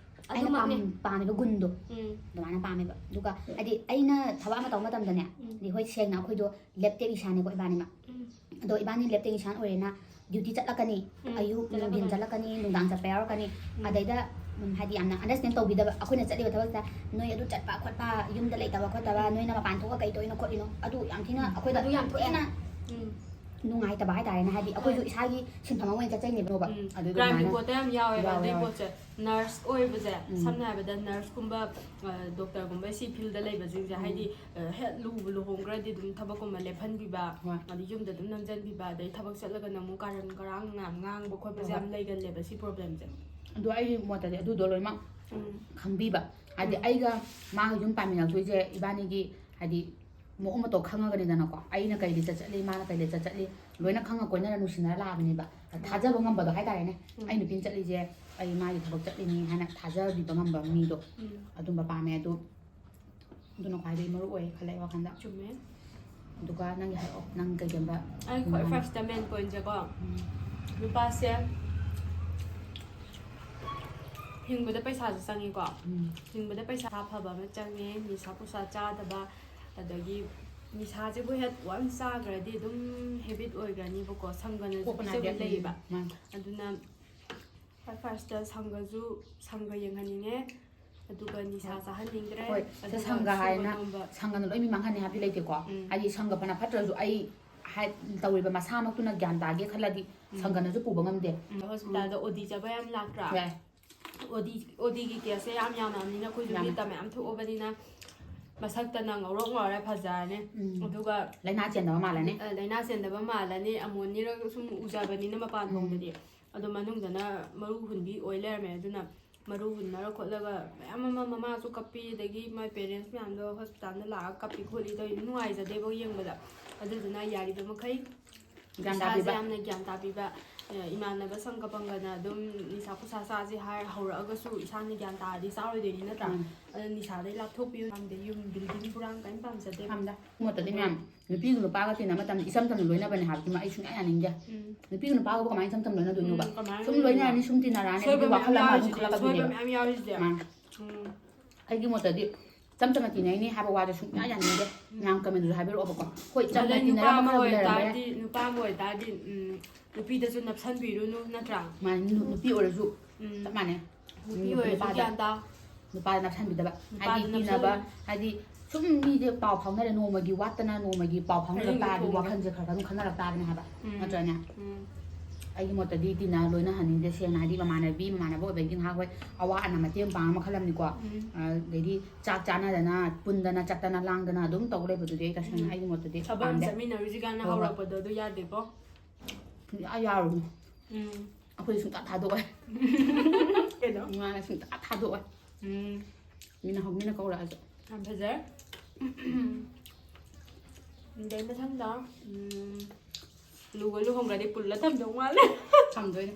ꯑꯩꯅ ꯄꯥꯝ-, ꯑꯗꯨꯃꯛꯅꯦ꯫ ꯄꯥꯝꯃꯤꯕ ꯒꯨꯟꯗꯣ ꯎꯝ꯫ ꯑꯗꯨꯃꯥꯏꯅ ꯄꯥꯝꯃꯦꯕ꯫ ꯑꯗꯨꯒ ꯍꯥꯏꯗꯤ ꯑꯩꯅ ꯊꯕꯛ ꯑꯃ ꯇꯧꯕ ꯃꯇꯝꯗꯅꯦ, ꯎꯝ꯫ ꯍꯥꯏꯗꯤ ꯍꯣꯏ, ꯁꯦꯡꯅ ꯑꯩꯈꯣꯏꯗꯣ lab technician-ꯅꯦꯀꯣ ꯏꯕꯥꯅꯤꯃꯛ꯫ ꯎꯝ꯫ ꯑꯗꯣ ꯏꯕꯥꯅꯤ lab technician ꯑꯣꯏꯔꯦꯅ duty ꯆꯠꯂꯛꯀꯅꯤ, ꯎꯝ, ꯑꯌꯨꯛ ꯅꯨꯡꯊꯤꯟ ꯆꯠꯂꯛꯀꯅꯤ꯫ ꯆꯠꯂꯛꯀꯅꯤ, ꯅꯨꯡꯗꯥꯡ ꯆꯠꯄ ꯌꯥꯎꯔꯛꯀꯅꯤ꯫ ꯎꯝ꯫ ꯑꯗꯩꯗ, ꯎꯝ, ꯍꯥꯏꯗꯤ ꯌꯥꯝꯅ understand ꯇꯧꯕꯤꯗꯕ, ꯑꯩꯈꯣꯏꯅ ꯆꯠꯂꯤꯕ ꯊꯕꯛꯁꯤꯗ ꯅꯣꯏ ꯑꯗꯨ ꯆꯠꯄ ꯈꯣꯠꯄ, ꯌꯨꯝꯗ ꯂꯩꯇꯕ ꯈꯣꯠꯇꯕ, ꯎꯝ꯫ ꯅꯣꯏꯅ ꯃꯄꯥꯟ ꯊꯣꯛꯑ ꯀꯩ ꯇꯧꯔꯤꯅꯣ ꯈꯣꯠꯂꯤꯅꯣ, ꯑꯗꯨ ꯌꯥꯝ ꯊꯤꯅ ꯎꯝ꯫ ꯑꯩꯈꯣꯏꯗ ꯑꯗꯨ ꯌꯥꯝ ꯌꯥꯝ ꯊꯣꯛꯑꯦ꯫ ꯊꯤꯅ ꯎꯝ꯫ ꯅꯨꯡꯉꯥꯏꯇꯕ ꯍꯥꯏꯇꯥꯔꯦꯅꯦ, ꯍꯥꯏꯗꯤ ꯑꯩꯈꯣꯏꯁꯨ ꯏꯁꯥꯒꯤ ꯁꯤꯟꯐꯝ ꯑꯃ ꯑꯣꯏꯅ ꯆꯠꯆꯩꯅꯦꯕ꯫ ꯎꯝ, ꯑꯗꯨ crime ꯑꯗꯨꯃꯥꯏꯅ report ꯇ ꯌꯥꯝ ꯌꯥꯎꯋꯦꯕ꯫ ꯌꯥꯎꯋꯦ, ꯑꯗꯨꯏ ꯌꯥꯎꯋꯦ꯫ ꯄꯣꯠꯁꯦ ꯅꯔꯁ ꯑꯣꯏꯕꯁꯦ, ꯎꯝ꯫ ꯁꯝꯅ ꯍꯥꯏꯔꯕꯗ ꯅꯔꯁꯀꯨꯝꯕ, ꯑ, ꯗꯣꯛꯇꯔꯒꯨꯝꯕ ꯁꯤ ꯐꯤꯜꯗ ꯂꯩꯕꯁꯤꯡꯁꯦ, ꯎꯝ꯫ ꯍꯥꯏꯗꯤ, ꯑ, ꯍꯦꯛ ꯂꯨꯕ ꯂꯨꯍꯣꯡꯈ꯭ꯔꯗꯤ ꯑꯗꯨꯝ ꯊꯕꯛꯀꯨꯝꯕ ꯂꯦꯞꯍꯟꯕꯤꯕ, ꯍꯣꯏ꯫ ꯑꯗꯩ ꯌꯨꯝꯗ ꯑꯗꯨꯝ ꯅꯝꯁꯤꯟꯕꯤꯕ, ꯑꯗꯩ ꯊꯕꯛ ꯆꯠꯂꯒꯅ ꯑꯃꯨꯛ ꯀꯥꯔꯟ ꯀꯔꯥꯡ ꯌꯥꯝ ꯉꯥꯡꯕ ꯈꯣꯠꯄꯁꯦ ꯍꯣꯏ, ꯌꯥꯝ ꯍꯣꯏ꯫ ꯂꯩꯒꯜꯂꯦꯕ ꯁꯤ problemꯁꯦ꯫ ꯑꯗꯣ ꯑꯩꯒꯤ ꯃꯣꯠꯇꯗꯤ ꯑꯗꯨꯗꯣ ꯂꯣꯏꯅꯃꯛ ꯎꯝ꯫ ꯈꯪꯕꯤꯕ, ꯍꯥꯏꯗꯤ ꯎꯝ꯫ ꯑꯩꯒ ꯃꯥꯒ ꯌꯨꯝ ꯄꯥꯟꯃꯤꯟꯅꯛꯇꯣꯏꯁꯦ ꯏꯕꯥꯅꯤꯒꯤ ꯍꯥꯏꯗꯤ ꯃꯑꯣꯡ ꯃꯇꯧ ꯈꯪꯉꯒꯅꯤꯗꯅꯀꯣ꯫ ꯑꯩꯅ ꯀꯩ ꯂꯤꯆꯠ ꯆꯠꯂꯤ, ꯃꯥꯅ ꯀꯩ ꯂꯤꯆꯠ ꯆꯠꯂꯤ, ꯂꯣꯏꯅ ꯈꯪꯉ ꯀꯣꯏꯅꯔ ꯅꯨꯡꯁꯤꯅꯔ ꯂꯥꯛꯑꯕꯅꯦꯕ꯫ ꯎꯝ꯫ ꯊꯥꯖꯕ ꯉꯝꯕꯗꯣ ꯍꯥꯏꯇꯥꯔꯦꯅꯦ꯫ ꯎꯝ꯫ ꯑꯩ ꯅꯨꯄꯤꯅ ꯆꯠꯂꯤꯁꯦ ꯑꯩ ꯃꯥꯒꯤ ꯊꯕꯛ ꯆꯠꯂꯤꯅꯤ ꯍꯥꯏꯅ ꯊꯥꯖꯕꯤꯕ ꯉꯝꯕ ꯃꯤꯗꯣ ꯎꯝ꯫ ꯑꯗꯨꯝꯕ ꯄꯥꯝꯃꯦ꯫ ꯑꯗꯨ, ꯑꯗꯨꯅ ꯈ꯭ꯋꯥꯏꯗꯒꯤ ꯃꯔꯨ ꯑꯣꯏ ꯈꯜꯂꯦ ꯑꯩ ꯋꯥꯈꯜꯗ꯫ ꯆꯨꯝꯃꯦ꯫ ꯑꯗꯨꯒ ꯅꯪꯒꯤ ꯍꯥꯏꯔꯛꯑꯣ, ꯅꯪ ꯀꯩꯒꯨꯝꯕ ꯑꯩ ꯈ꯭ꯋꯥꯏ ꯎꯝ꯫ First main pointꯁꯦꯀꯣ, ꯎꯝ꯫ ꯅꯨꯄꯥꯁꯦ ꯍꯤꯡꯕꯗ ꯄꯩꯁꯥꯁꯨ ꯆꯪꯉꯤꯀꯣ꯫ ꯎꯝ꯫ ꯍꯤꯡꯕꯗ ꯄꯩꯁꯥ ꯐꯕ ꯑꯃ ꯆꯪꯉꯦ, ꯅꯤꯁꯥ ꯄꯨꯁꯥ ꯆꯥꯗꯕ, ꯑꯗꯒꯤ ꯅꯤꯁꯥꯁꯤꯕꯨ ꯍꯦꯛ once ꯆꯥꯈ꯭ꯔꯗꯤ ꯑꯗꯨꯝ habit ꯑꯣꯏꯈ꯭ꯔꯅꯤꯕꯀꯣ, ꯁꯪꯒꯅꯁꯨ ꯀꯣꯛꯄ ꯄꯤꯖꯕ ꯅꯥꯏꯗꯦ꯫ ꯂꯩꯌꯦꯕ꯫ ꯎꯝ, ꯃꯥꯅꯤ꯫ ꯑꯗꯨꯅ ꯈ꯭ꯋꯥꯏ firstꯇ ꯁꯪꯒꯁꯨ, ꯁꯪꯒ ꯌꯦꯡꯍꯟꯅꯤꯡꯉꯦ, ꯑꯗꯨꯒ ꯅꯤꯁꯥ ꯍꯣꯏ꯫ ꯆꯥꯍꯟꯅꯤꯡꯗ꯭ꯔꯦ, ꯍꯣꯏ, ꯁꯦ ꯑꯗꯨꯒ ꯁꯪꯒ ꯁꯨꯕ ꯍꯥꯏꯅ ꯅꯣꯝꯕ꯫ ꯁꯪꯒꯅ ꯂꯣꯏ ꯃꯤ ꯃꯥꯡꯍꯟꯅꯤ ꯍꯥꯏꯕꯗꯤ ꯂꯩꯇꯦꯀꯣ꯫ ꯎꯝ꯫ ꯍꯥꯏꯗꯤ ꯁꯪꯒ ꯐꯅ ꯐꯠꯇ꯭ꯔꯁꯨ ꯑꯩ ꯍꯥꯏ-, ꯇꯧꯔꯤꯕ ꯃꯁꯥꯃꯛꯇꯨꯅ ꯒ꯭ꯌꯥꯟ ꯇꯥꯒꯦ ꯈꯜꯂꯗꯤ ꯎꯝ꯫ ꯁꯪꯒꯅꯁꯨ ꯄꯨꯕ ꯉꯝꯗꯦ꯫ ꯎꯝ, ꯍꯣꯁꯄꯤꯇꯥꯜꯗ ꯎꯝ꯫ OD ꯆꯠꯄ ꯌꯥꯝ ꯂꯥꯛꯇ꯭ꯔꯥ? ꯌꯥꯏ꯫ OD, ODꯒꯤ caseꯁꯦ ꯌꯥꯝ ꯌꯥꯝꯃꯕꯅꯤꯅ ꯑꯩꯈꯣꯏꯁꯨ ꯌꯥꯝꯃꯦ꯫ ꯃꯤꯠꯇ ꯃꯌꯥꯝ ꯊꯣꯛꯑꯕꯅꯤꯅ ꯃꯁꯛꯇꯅ ꯉꯧꯔꯣꯛ ꯉꯧꯔ ꯐꯖꯔꯅꯤ꯫ ꯎꯝ꯫ ꯑꯗꯨꯒ ꯂꯥꯏꯅꯥ ꯆꯦꯟꯗꯕ ꯃꯥꯜꯂꯅꯤ꯫ ꯑ, ꯂꯥꯏꯅꯥ ꯆꯦꯟꯗꯕ ꯃꯥꯜꯂꯅꯤ, ꯑꯃꯣꯟꯅꯤꯔꯒ ꯁꯨꯝ ꯎꯖꯕꯅꯤꯅ ꯃꯄꯥꯟ ꯎꯝ꯫ ꯊꯣꯡꯗꯗꯤ꯫ ꯑꯗꯣ ꯃꯅꯨꯡꯗꯅ ꯃꯔꯨ ꯍꯨꯟꯕꯤ ꯑꯣꯏ ꯂꯩꯔꯝꯃꯦ꯫ ꯑꯗꯨꯅ ꯃꯔꯨ ꯍꯨꯟꯅꯔ ꯈꯣꯠꯂꯒ ꯃꯌꯥꯝ ꯑꯃ ꯃꯃꯥꯁꯨ ꯀꯞꯄꯤ, ꯑꯗꯒꯤ ꯃꯣꯏ parents ꯃꯌꯥꯝꯗꯣ ꯍꯣꯁꯄꯤꯇꯥꯜꯗ ꯂꯥꯛꯑꯒ ꯀꯞꯄꯤ ꯈꯣꯠꯂꯤ ꯇꯧꯔꯤ, ꯅꯨꯡꯉꯥꯏꯖꯗꯦꯕ ꯌꯦꯡꯕꯗ꯫ ꯑꯗꯨꯗꯨꯅ ꯌꯥꯔꯤꯕ ꯃꯈꯩ ꯒ꯭ꯌꯥꯟ ꯏꯁꯥꯁꯦ ꯇꯥꯕꯤꯕ꯫ ꯌꯥꯝꯅ ꯒ꯭ꯌꯥꯟ ꯇꯥꯕꯤꯕ, ꯑ, ꯏꯃꯥꯟꯅꯕ ꯁꯪꯒ ꯄꯪꯒꯅ ꯑꯗꯨꯝ ꯅꯤꯁꯥ ꯄꯨꯁꯥ ꯆꯥꯁꯦ ꯍꯥꯏꯔ ꯍꯧꯔꯛꯑꯒꯁꯨ ꯏꯁꯥꯅ ꯒ꯭ꯌꯥꯟ ꯇꯥꯔꯗꯤ ꯆꯥꯔꯣꯏꯗꯣꯏꯅꯤ, ꯅꯠꯇ꯭ꯔꯥ? ꯎꯝ꯫ ꯑꯗꯨꯅ ꯅꯤꯁꯥꯗꯩ ꯂꯥꯞꯊꯣꯛꯄꯤꯌꯨ꯫ ꯄꯥꯝꯗꯦ, ꯌꯨꯝ building ꯄꯨꯔꯥꯡ ꯀꯔꯤꯝ ꯄꯥꯝꯖꯗꯦ꯫ ꯄꯥꯝꯗꯦ꯫ ꯃꯣꯠꯇꯗꯤ ꯑꯗꯣ ꯃꯌꯥꯝ ꯅꯨꯄꯤꯒ ꯅꯨꯄꯥꯒ ꯇꯤꯟꯅꯕ ꯃꯇꯝꯗ ꯏꯆꯝ ꯆꯝꯅ ꯂꯣꯏꯅꯕꯅꯦ ꯍꯥꯏꯕꯗꯨꯃ ꯑꯩ ꯁꯨꯡꯌꯥ ꯌꯥꯅꯤꯡꯗꯦ꯫ ꯎꯝ꯫ ꯅꯨꯄꯤꯒ ꯅꯨꯄꯥꯒꯕꯨ ꯀꯃꯥꯏꯅ ꯏꯆꯝ ꯆꯝꯅ ꯂꯣꯏꯅꯗꯣꯏꯅꯣꯕ? ꯎꯝ, ꯀꯃꯥꯏꯅ ꯁꯨꯝ ꯂꯣꯏꯅꯔꯅꯤ, ꯁꯨꯝ ꯇꯤꯟꯅꯔꯛꯑꯅꯤ, ꯁꯣꯏꯕ ꯑꯗꯨꯗꯤ ꯃꯌꯥꯝ ꯋꯥꯈꯜ ꯑꯃ ꯑꯗꯨꯝ ꯌꯥꯎꯔꯤꯁꯤꯗꯤ, ꯈꯜꯂꯛꯀꯗꯣꯏꯅꯦ꯫ ꯁꯣꯏꯕ ꯃꯌꯥꯝ ꯌꯥꯎꯔꯤꯁꯤꯗꯤ꯫ ꯃꯥꯅꯤ꯫ ꯎꯝ꯫ ꯑꯩꯒꯤ ꯃꯣꯠꯇꯗꯤ ꯏꯆꯝ ꯆꯝꯅ ꯇꯤꯟꯅꯩꯅꯤ ꯍꯥꯏꯕ ꯋꯥꯗꯣ ꯁꯨꯡꯌꯥ ꯌꯥꯅꯤꯡꯗꯦ꯫ ꯎꯝ꯫ ꯃꯌꯥꯝ commentꯗꯁꯨ ꯍꯥꯏꯕꯤꯔꯛꯑꯣꯕꯀꯣ꯫ ꯍꯣꯏ, ꯆꯝꯅ ꯑꯗꯩ ꯅꯨꯄꯥ ꯇꯤꯟꯅꯔꯝꯕ ꯑꯃ ꯈꯔꯕꯨ ꯂꯩꯔꯝꯕ ꯌꯥꯏ꯫ ꯑꯣꯏꯇꯥꯔꯗꯤ, ꯅꯨꯄꯥ ꯑꯃ ꯑꯣꯏꯇꯥꯔꯗꯤ, ꯎꯝ, ꯅꯨꯄꯤꯗꯁꯨ ꯅꯞꯁꯟꯕꯤꯔꯨꯅꯨ, ꯅꯠꯇ꯭ꯔꯥ? ꯃꯥꯅꯤ, ꯅꯨ-, ꯅꯨꯄꯤ ꯑꯣꯏꯔꯁꯨ ꯎꯝ꯫ ꯆꯞ ꯃꯥꯟꯅꯩ꯫ ꯅꯨꯄꯤ ꯅꯨ-, ꯑꯣꯏꯔꯁꯨ ꯅꯨꯄꯥꯗ, ꯒ꯭ꯌꯥꯟ ꯇꯥ꯫ ꯅꯨꯄꯥꯗ ꯅꯞꯁꯟꯕꯤꯗꯕ꯫ ꯅꯨꯄꯥꯗ ꯍꯥꯏꯗꯤ ꯅꯞꯁꯟ- ꯇꯤꯟꯅꯕ, ꯍꯥꯏꯗꯤ ꯁꯨꯝ ꯃꯤꯁꯦ ꯄꯥꯎ ꯐꯥꯎꯅꯔꯦ, ꯅꯣꯡꯃꯒꯤ ꯋꯥꯠꯇꯅ ꯅꯣꯡꯃꯒꯤ ꯄꯥꯎ ꯐꯥꯎꯅꯔꯛ ꯈꯪꯅꯤꯡꯕ ꯇꯥꯔꯗꯤ ꯊꯣꯡꯕ꯫ ꯋꯥꯈꯜꯁꯦ ꯈꯔ ꯈꯔ ꯑꯗꯨꯝ ꯈꯟꯅꯔꯛ ꯇꯥꯕꯅꯦ ꯍꯥꯏꯕ꯫ ꯎꯝ꯫ ꯅꯠꯇ꯭ꯔꯅꯦ? ꯎꯝ꯫ ꯑꯩꯒꯤ ꯃꯣꯠꯇꯗꯤ ꯇꯤꯟꯅ ꯂꯣꯏꯅꯍꯟꯅꯤꯡꯗꯦ, ꯁꯦꯡꯅ ꯍꯥꯏꯗꯤ ꯃꯃꯥꯟꯅꯕꯤ ꯃꯃꯥꯟꯅꯕ ꯑꯣꯏꯕꯒꯤ ꯉꯥꯏꯍꯥꯛ ꯍꯣꯏ ꯑꯋꯥ ꯑꯅꯥ ꯃꯇꯦꯡ ꯄꯥꯡꯕ ꯃꯈꯜ ꯑꯃꯅꯤꯀꯣ꯫ ꯎꯝ꯫ ꯑꯗꯩꯗꯤ ꯆꯥꯛ ꯆꯥꯅꯗꯅ ꯄꯨꯟꯗꯅ ꯆꯠꯇꯅ ꯂꯥꯡꯗꯅ ꯑꯗꯨꯝ ꯇꯧ ꯂꯩꯕꯗꯨꯗꯤ ꯑꯩ ꯇꯁꯦꯡꯅ ꯎꯝ꯫ ꯑꯩꯒꯤ ꯃꯣꯠꯇꯗꯤ ꯊꯕꯛ ꯑꯃ ꯄꯥꯝꯗꯦ꯫ ꯆꯠꯃꯤꯟꯅꯔꯨꯁꯤ ꯀꯥꯏꯅ ꯍꯣꯏ, ꯍꯣꯏ꯫ ꯍꯧꯔꯛꯄꯗꯣ ꯑꯗꯨ ꯌꯥꯗꯦꯀꯣ꯫ ꯁꯨꯡꯌꯥ ꯌꯥꯔꯨꯅꯨ꯫ ꯎꯝ꯫ ꯑꯩꯈꯣꯏ ꯁꯨꯡꯊꯥ ꯊꯥꯗꯣꯛꯑꯣꯏ꯫ ꯀꯩꯅꯣ? ꯉꯥꯅ ꯁꯨꯡꯊꯥ ꯊꯥꯗꯣꯛꯑꯣꯏ꯫ ꯎꯝ꯫ ꯃꯤꯅ ꯍꯧ-, ꯃꯤꯅ ꯀꯧꯔꯛꯑꯁꯨ꯫ ꯌꯥꯝ ꯐꯖꯔꯦ꯫ ꯑꯗꯩ ꯃꯊꯪꯗ, ꯎꯝ, ꯂꯨꯒ ꯂꯨꯍꯣꯡꯒ꯭ꯔꯗꯤ ꯄꯨꯜꯂ ꯊꯝꯗꯧ ꯃꯥꯜꯂꯦ꯫ ꯊꯝꯗꯣꯏꯅꯦ꯫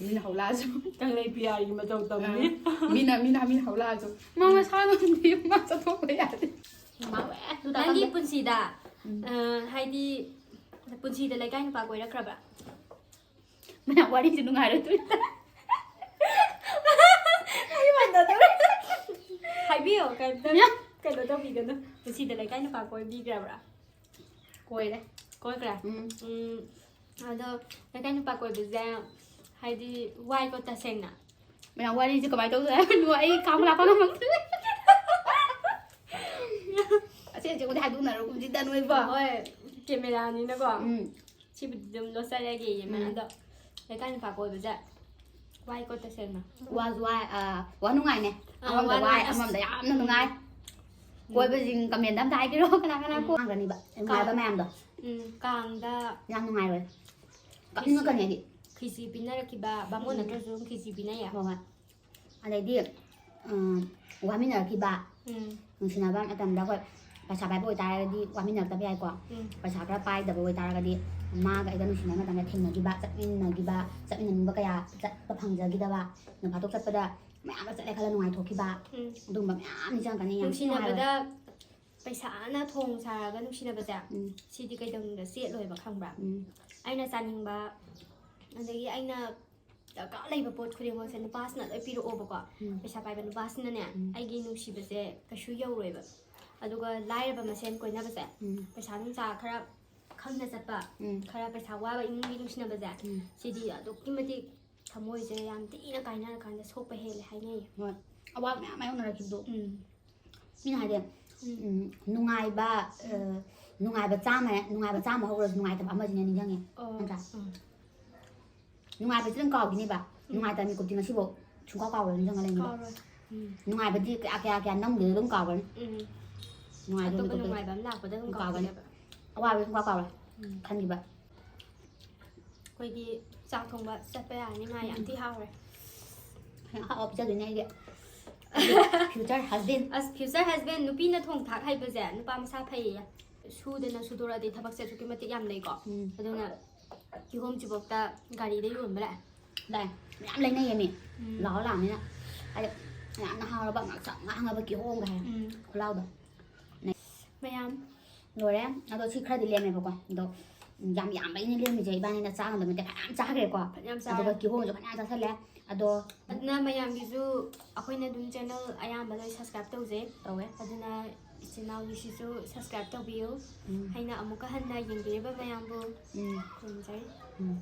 ꯃꯤꯅ ꯍꯧꯂꯛꯑꯁꯨ꯫ ꯀꯪꯂꯩ ꯄꯤꯌꯥꯔꯤꯒꯤ ꯃꯇꯧ ꯇꯧꯅꯤ꯫ ꯑ, ꯃꯤꯅ, ꯃꯤꯅ, ꯃꯤꯅ ꯍꯧꯂꯛꯑꯁꯨ꯫ ꯃꯥ ꯃꯁꯥ ꯉꯝꯗꯦ, ꯃꯥ ꯆꯠꯊꯣꯛꯄ ꯌꯥꯗꯦ꯫ ꯃꯥ ꯂꯣꯏ ꯇꯨ ꯅꯪꯒꯤ ꯇꯥꯀꯝꯗ꯫ ꯄꯨꯟꯁꯤꯗ, ꯎꯝ꯫ ꯑ, ꯍꯥꯏꯗꯤ, ꯄꯨꯟꯁꯤꯗ ꯂꯩꯀꯥꯏ ꯅꯨꯄꯥ ꯀꯣꯏꯔꯛꯈ꯭ꯔꯕ? ꯃꯌꯥꯝ ꯋꯥꯔꯤꯁꯦ ꯅꯨꯡꯉꯥꯏꯔꯣꯏꯗꯣꯏ꯫ ꯑꯩ ꯃꯥꯟꯅꯗꯧꯔꯦ꯫ ꯍꯥꯏꯕꯤꯌꯣ, ꯀꯩꯝꯇ ꯌꯥ꯫ ꯀꯩꯅꯣ ꯇꯧꯕꯤꯒꯅꯨ꯫ ꯄꯨꯟꯁꯤꯗ ꯂꯩꯀꯥꯏ ꯅꯨꯄꯥ ꯀꯣꯏꯕꯤꯈ꯭ꯔꯕ꯭ꯔꯥ? ꯀꯣꯏꯔꯦ꯫ ꯀꯣꯏꯈ꯭ꯔꯦ? ꯎꯝ꯫ ꯎꯝ, ꯑꯗꯣ ꯂꯩꯀꯥꯏ ꯅꯨꯄꯥ ꯀꯣꯏꯕꯁꯦ ꯍꯥꯏꯗꯤ ꯋꯥꯏꯀꯣ ꯇꯁꯦꯡꯅ? ꯃꯌꯥꯝ ꯋꯥꯔꯤꯁꯦ ꯀꯃꯥꯏꯅ ꯇꯧꯗꯣꯏ ꯍꯥꯏꯕꯅꯣ? ꯑꯩ ꯈꯥꯡꯕ ꯂꯥꯛꯄ ꯉꯝꯃꯛꯇ꯭ꯔꯦ꯫ ꯑꯁꯦꯡ ꯑꯁꯦꯡꯕꯗꯤ ꯍꯥꯏꯗꯣꯛꯅꯔꯒꯨꯝꯁꯤꯗ ꯅꯣꯏꯕꯣ꯫ ꯍꯣꯏ, ꯀꯦꯃꯦꯔꯥꯅꯤꯅꯀꯣ꯫ ꯎꯝ꯫ ꯁꯤꯕꯨꯗꯤ ꯑꯗꯨꯝ ꯂꯣꯠꯆꯔꯒꯦꯌꯦ ꯃꯥ꯫ ꯎꯝ꯫ ꯑꯗꯣ ꯂꯩꯀꯥꯏ ꯅꯨꯄꯥ ꯀꯣꯏꯕꯁꯦ ꯋꯥꯏꯀꯣ ꯇꯁꯦꯡꯅ꯫ ꯋꯥꯁꯨ ꯋꯥꯏ, ꯑ, ꯋꯥ ꯅꯨꯡꯉꯥꯏꯅꯦ꯫ ꯑꯥ, ꯑꯃꯔꯣꯝꯗ ꯋꯥ ꯋꯥꯏ, ꯅꯨꯡꯉꯥꯏ꯫ ꯑꯁ꯫ ꯑꯃꯔꯣꯝꯗ ꯌꯥꯝꯅ ꯅꯨꯡꯉꯥꯏ꯫ ꯎꯝ꯫ ꯀꯣꯏꯕꯁꯤꯡ comment ꯑꯝꯇ ꯍꯥꯏꯕꯤꯔꯣ, ꯀꯅꯥ ꯀꯅꯥ ꯎꯝ꯫ ꯀꯣꯏ-, ꯅꯨꯡꯉꯥꯏꯕ ꯀꯥꯡ-, ꯃꯌꯥꯝꯗꯣ꯫ ꯎꯝ, ꯀꯥꯡꯗ ꯌꯥꯝ ꯅꯨꯡꯉꯥꯏꯔꯣꯏ꯫ ꯀꯞꯅꯤꯡꯉꯛꯀꯅꯤ ꯑꯩꯗꯤ꯫ ꯈꯦꯆꯤ ꯄꯤꯅꯔꯛꯈꯤꯕ, ꯕꯥꯃꯣꯟ ꯎꯝ꯫ ꯅꯠꯇ꯭ꯔꯁꯨ ꯑꯗꯨꯝ ꯈꯦꯆꯤ ꯄꯤꯅꯩꯌꯦ꯫ ꯍꯣꯏ, ꯍꯣꯏ꯫ ꯑꯗꯩꯗꯤ, ꯎꯝ, ꯋꯥꯃꯤꯟꯅꯔꯛꯈꯤꯕ, ꯎꯝ꯫ ꯅꯨꯡꯁꯤꯅꯕ ꯃꯇꯝꯗ ꯑꯩꯈꯣꯏ ꯄꯩꯁꯥ ꯄꯥꯏꯕ ꯑꯣꯏꯇꯥꯔꯒꯗꯤ ꯋꯥꯃꯤꯟꯅꯔꯛꯇꯕ ꯌꯥꯏꯀꯣ꯫ ꯎꯝ꯫ ꯄꯩꯁꯥ ꯈꯔ ꯄꯥꯏꯗꯕ ꯑꯣꯏꯇꯥꯔꯒꯗꯤ ꯃꯥꯒ ꯑꯩꯒ ꯅꯨꯡꯁꯤꯅꯕ ꯃꯇꯝꯗ ꯊꯦꯡꯅꯈꯤꯕ, ꯆꯠꯃꯤꯟꯅꯈꯤꯕ, ꯆꯠꯃꯤꯟꯅꯅꯤꯡꯕ ꯀꯌꯥ ꯆꯠꯄ ꯐꯪꯖꯈꯤꯗꯕ, ꯅꯣꯡ ꯐꯥꯗꯣꯛ ꯆꯠꯄꯗ ꯃꯌꯥꯝꯒ ꯆꯠꯂꯦ ꯈꯜꯂ ꯅꯨꯡꯉꯥꯏꯊꯣꯛꯈꯤꯕ, ꯎꯝ꯫ ꯑꯗꯨꯒꯨꯝꯕ ꯃꯌꯥꯝ ꯅꯤꯡꯁꯤꯡꯉꯛꯀꯅꯤ꯫ ꯌꯥꯝ ꯊꯤ ꯅꯨꯡꯉꯥꯏꯕ꯫ ꯅꯨꯡꯁꯤꯅꯕꯗ ꯄꯩꯁꯥꯅ ꯊꯣꯡ ꯁꯥꯔꯒ ꯅꯨꯡꯁꯤꯅꯕꯁꯦ, ꯎꯝ꯫ ꯁꯤꯗꯤ ꯀꯩꯗꯧꯅꯨꯡꯗ ꯆꯦꯠꯂꯣꯏꯕ, ꯈꯪꯕ꯭ꯔꯥ? ꯎꯝ꯫ ꯑꯩꯅ ꯆꯥꯅꯤꯡꯕ, ꯑꯗꯒꯤ ꯑꯩꯅ ꯗꯔꯀꯥꯔ ꯂꯩꯕ ꯄꯣꯠ ꯈꯨꯗꯤꯡꯃꯛꯁꯦ ꯅꯨꯄꯥꯁꯤꯅ ꯂꯣꯏ ꯄꯤꯔꯛꯑꯣꯕꯀꯣ꯫ ꯎꯝ꯫ ꯄꯩꯁꯥ ꯄꯥꯏꯕ ꯅꯨꯄꯥꯁꯤꯅꯅꯦ, ꯎꯝ꯫ ꯑꯩꯒꯤ ꯅꯨꯡꯁꯤꯕꯁꯦ ꯀꯩꯁꯨ ꯌꯧꯔꯣꯏꯕ꯫ ꯑꯗꯨꯒ ꯂꯥꯏꯔꯕ ꯃꯁꯦꯟ ꯀꯣꯏꯅꯕꯁꯦ, ꯎꯝ꯫ ꯄꯩꯁꯥ ꯅꯨꯡꯁꯥ ꯈꯔ ꯈꯪꯅ ꯆꯠꯄ, ꯎꯝ꯫ ꯈꯔ ꯄꯩꯁꯥ ꯋꯥꯕ ꯏꯃꯨꯡꯒꯤ ꯅꯨꯡꯁꯤꯅꯕꯁꯦ, ꯎꯝ꯫ ꯁꯤꯗꯤ ꯑꯗꯨꯛꯀꯤ ꯃꯇꯤꯛ ꯊꯃꯣꯏꯁꯦ ꯌꯥꯝ ꯊꯤꯅ ꯀꯥꯏꯅꯔꯀꯥꯟꯗ ꯁꯣꯛꯄ ꯍꯦꯜꯂꯦ ꯍꯥꯏꯅꯩꯌꯦ꯫ ꯍꯣꯏ꯫ ꯑꯋꯥꯕ ꯃꯌꯥꯝ ꯃꯥꯌꯣꯛꯅꯔꯛꯈꯤꯕꯗꯣ꯫ ꯎꯝ꯫ ꯃꯤꯅ ꯍꯥꯏꯗꯤ, ꯎꯝ, ꯅꯨꯡꯉꯥꯏꯕ, ꯑ, ꯅꯨꯡꯉꯥꯏꯕ ꯆꯥꯝꯃ, ꯅꯨꯡꯉꯥꯏꯕ ꯆꯥꯝꯃ ꯍꯧꯔꯁꯨ ꯅꯨꯡꯉꯥꯏꯇꯕ ꯑꯃꯁꯤꯅ ꯅꯤꯡꯁꯤꯡꯉꯦ꯫ ꯑꯣ, ꯅꯠꯇ꯭ꯔꯥ? ꯎꯝ꯫ ꯅꯨꯡꯉꯥꯏꯕꯁꯤ ꯑꯗꯨꯝ ꯀꯥꯎꯈꯤꯅꯦꯕ꯫ ꯅꯨꯡꯉꯥꯏꯇꯕ ꯃꯤꯀꯨꯞꯇꯤ ꯉꯁꯤꯐꯥꯎ ꯁꯨꯡꯀꯥꯎ ꯀꯥꯎꯔꯣꯏ, ꯅꯤꯡꯁꯤꯡꯉ ꯂꯩꯅꯤꯕ꯫ ꯀꯥꯎꯔꯣꯏ꯫ ꯎꯝ꯫ ꯅꯨꯡꯉꯥꯏꯕꯗꯤ ꯀꯌꯥ, ꯀꯌꯥ, ꯀꯌꯥ ꯅꯝꯈꯤꯕꯗꯣ ꯑꯗꯨꯝ ꯀꯥꯎꯈ꯭ꯔꯅꯤ꯫ ꯎꯝ꯫ ꯅꯨꯡꯉꯥꯏꯕ ꯑꯇꯣꯞꯄ ꯃꯤꯀꯨꯞꯇꯤ ꯅꯨꯡꯉꯥꯏꯕ ꯑꯃ ꯂꯥꯛꯄꯗ ꯑꯗꯨꯝ ꯀꯥꯎꯒꯅꯤ꯫ ꯀꯥꯎꯈꯤꯅꯦꯕ꯫ ꯑꯋꯥꯕꯗꯤ ꯁꯨꯡꯀꯥꯎ ꯀꯥꯎꯔꯣꯏ꯫ ꯎꯝ꯫ ꯈꯟꯈꯤꯕ꯫ ꯑꯩꯈꯣꯏꯒꯤ ꯆꯥꯛ ꯊꯣꯡꯕ ꯆꯠꯄ ꯌꯥꯔꯅꯤ, ꯃꯥ ꯌꯥꯝ ꯊꯤ ꯍꯥꯎꯔꯦ꯫ ꯍꯌꯦꯡ ꯑꯍꯥꯎꯕ ꯄꯤꯖꯗꯣꯏꯅꯦ ꯑꯩꯒꯤ꯫ Future husband꯫ ꯑꯁ, future husband, ꯅꯨꯄꯤꯅ ꯊꯣꯡ ꯊꯥꯛ ꯍꯩꯕꯁꯦ ꯅꯨꯄꯥ ꯃꯁꯥ ꯐꯩꯌꯦ꯫ ꯁꯨꯗꯅ ꯁꯨꯗꯣꯔꯛꯑꯗꯤ ꯊꯕꯛꯁꯦ ꯑꯁꯨꯛꯀꯤ ꯃꯇꯤꯛ ꯌꯥꯝ ꯂꯩꯀꯣ꯫ ꯎꯝ꯫ ꯑꯗꯨꯅ ꯀꯤꯍꯣꯝ ꯆꯤꯕꯣꯛꯇ ꯒꯥꯔꯤꯗ ꯌꯣꯟꯕ ꯂꯥꯛꯑꯦ꯫ ꯂꯥꯛꯑꯦ꯫ ꯃꯌꯥꯝ ꯂꯩꯅꯩꯌꯦ ꯃꯤ꯫ ꯎꯝ꯫ ꯂꯥꯛꯑꯣ ꯂꯥꯛꯑꯃꯤꯅ꯫ ꯍꯥꯏꯗꯤ ꯌꯥꯝꯅ ꯍꯥꯎꯔꯕ, ꯉꯥꯡꯁꯪ ꯉꯥꯡꯉꯕ ꯀꯤꯍꯣꯝꯒ ꯍꯥꯏ꯫ ꯎꯝ꯫ ꯈꯨꯂꯥꯎꯗꯣ꯫ ꯃꯌꯥꯝ꯫ ꯂꯣꯏꯔꯦ꯫ ꯑꯗꯣ ꯁꯤ ꯈꯔꯗꯤ ꯂꯦꯝꯃꯦꯕꯀꯣ꯫ ꯑꯗꯣ ꯌꯥꯝ ꯌꯥꯝꯕꯩꯅꯦ ꯂꯦꯝꯃꯤꯁꯦ꯫ ꯏꯕꯥꯅꯤꯅ ꯆꯥ ꯉꯝꯗꯕ ꯅꯠꯇꯦ, ꯐꯅꯌꯥꯝ ꯆꯥꯈ꯭ꯔꯦꯀꯣ꯫ ꯐꯅꯌꯥꯝ ꯆꯥꯔꯦ꯫ ꯑꯗꯨꯒ ꯀꯤꯍꯣꯝꯁꯨ ꯐꯅꯌꯥꯝ ꯆꯥꯁꯜꯂꯦ꯫ ꯑꯗꯣ ꯑꯗꯨꯅ ꯃꯌꯥꯝꯒꯤꯁꯨ ꯑꯩꯈꯣꯏꯅ ꯑꯗꯨꯝ channel ꯑꯌꯥꯝꯕ ꯂꯣꯏ subscribe ꯇꯧꯖꯩ꯫ ꯇꯧꯋꯦ꯫ ꯑꯗꯨꯅ ꯏꯆꯤꯟ ꯏꯅꯥꯎꯒꯤꯁꯤꯁꯨ subscribe ꯇꯧꯕꯤꯌꯨ꯫ ꯎꯝ꯫ ꯑꯩꯅ ꯑꯃꯨꯛꯀ ꯍꯟꯅ ꯌꯦꯡꯕꯤꯔꯤꯕ ꯃꯌꯥꯝꯕꯨ ꯎꯝ꯫ ꯈꯨꯔꯨꯝꯖꯔꯤ꯫ ꯎꯝ꯫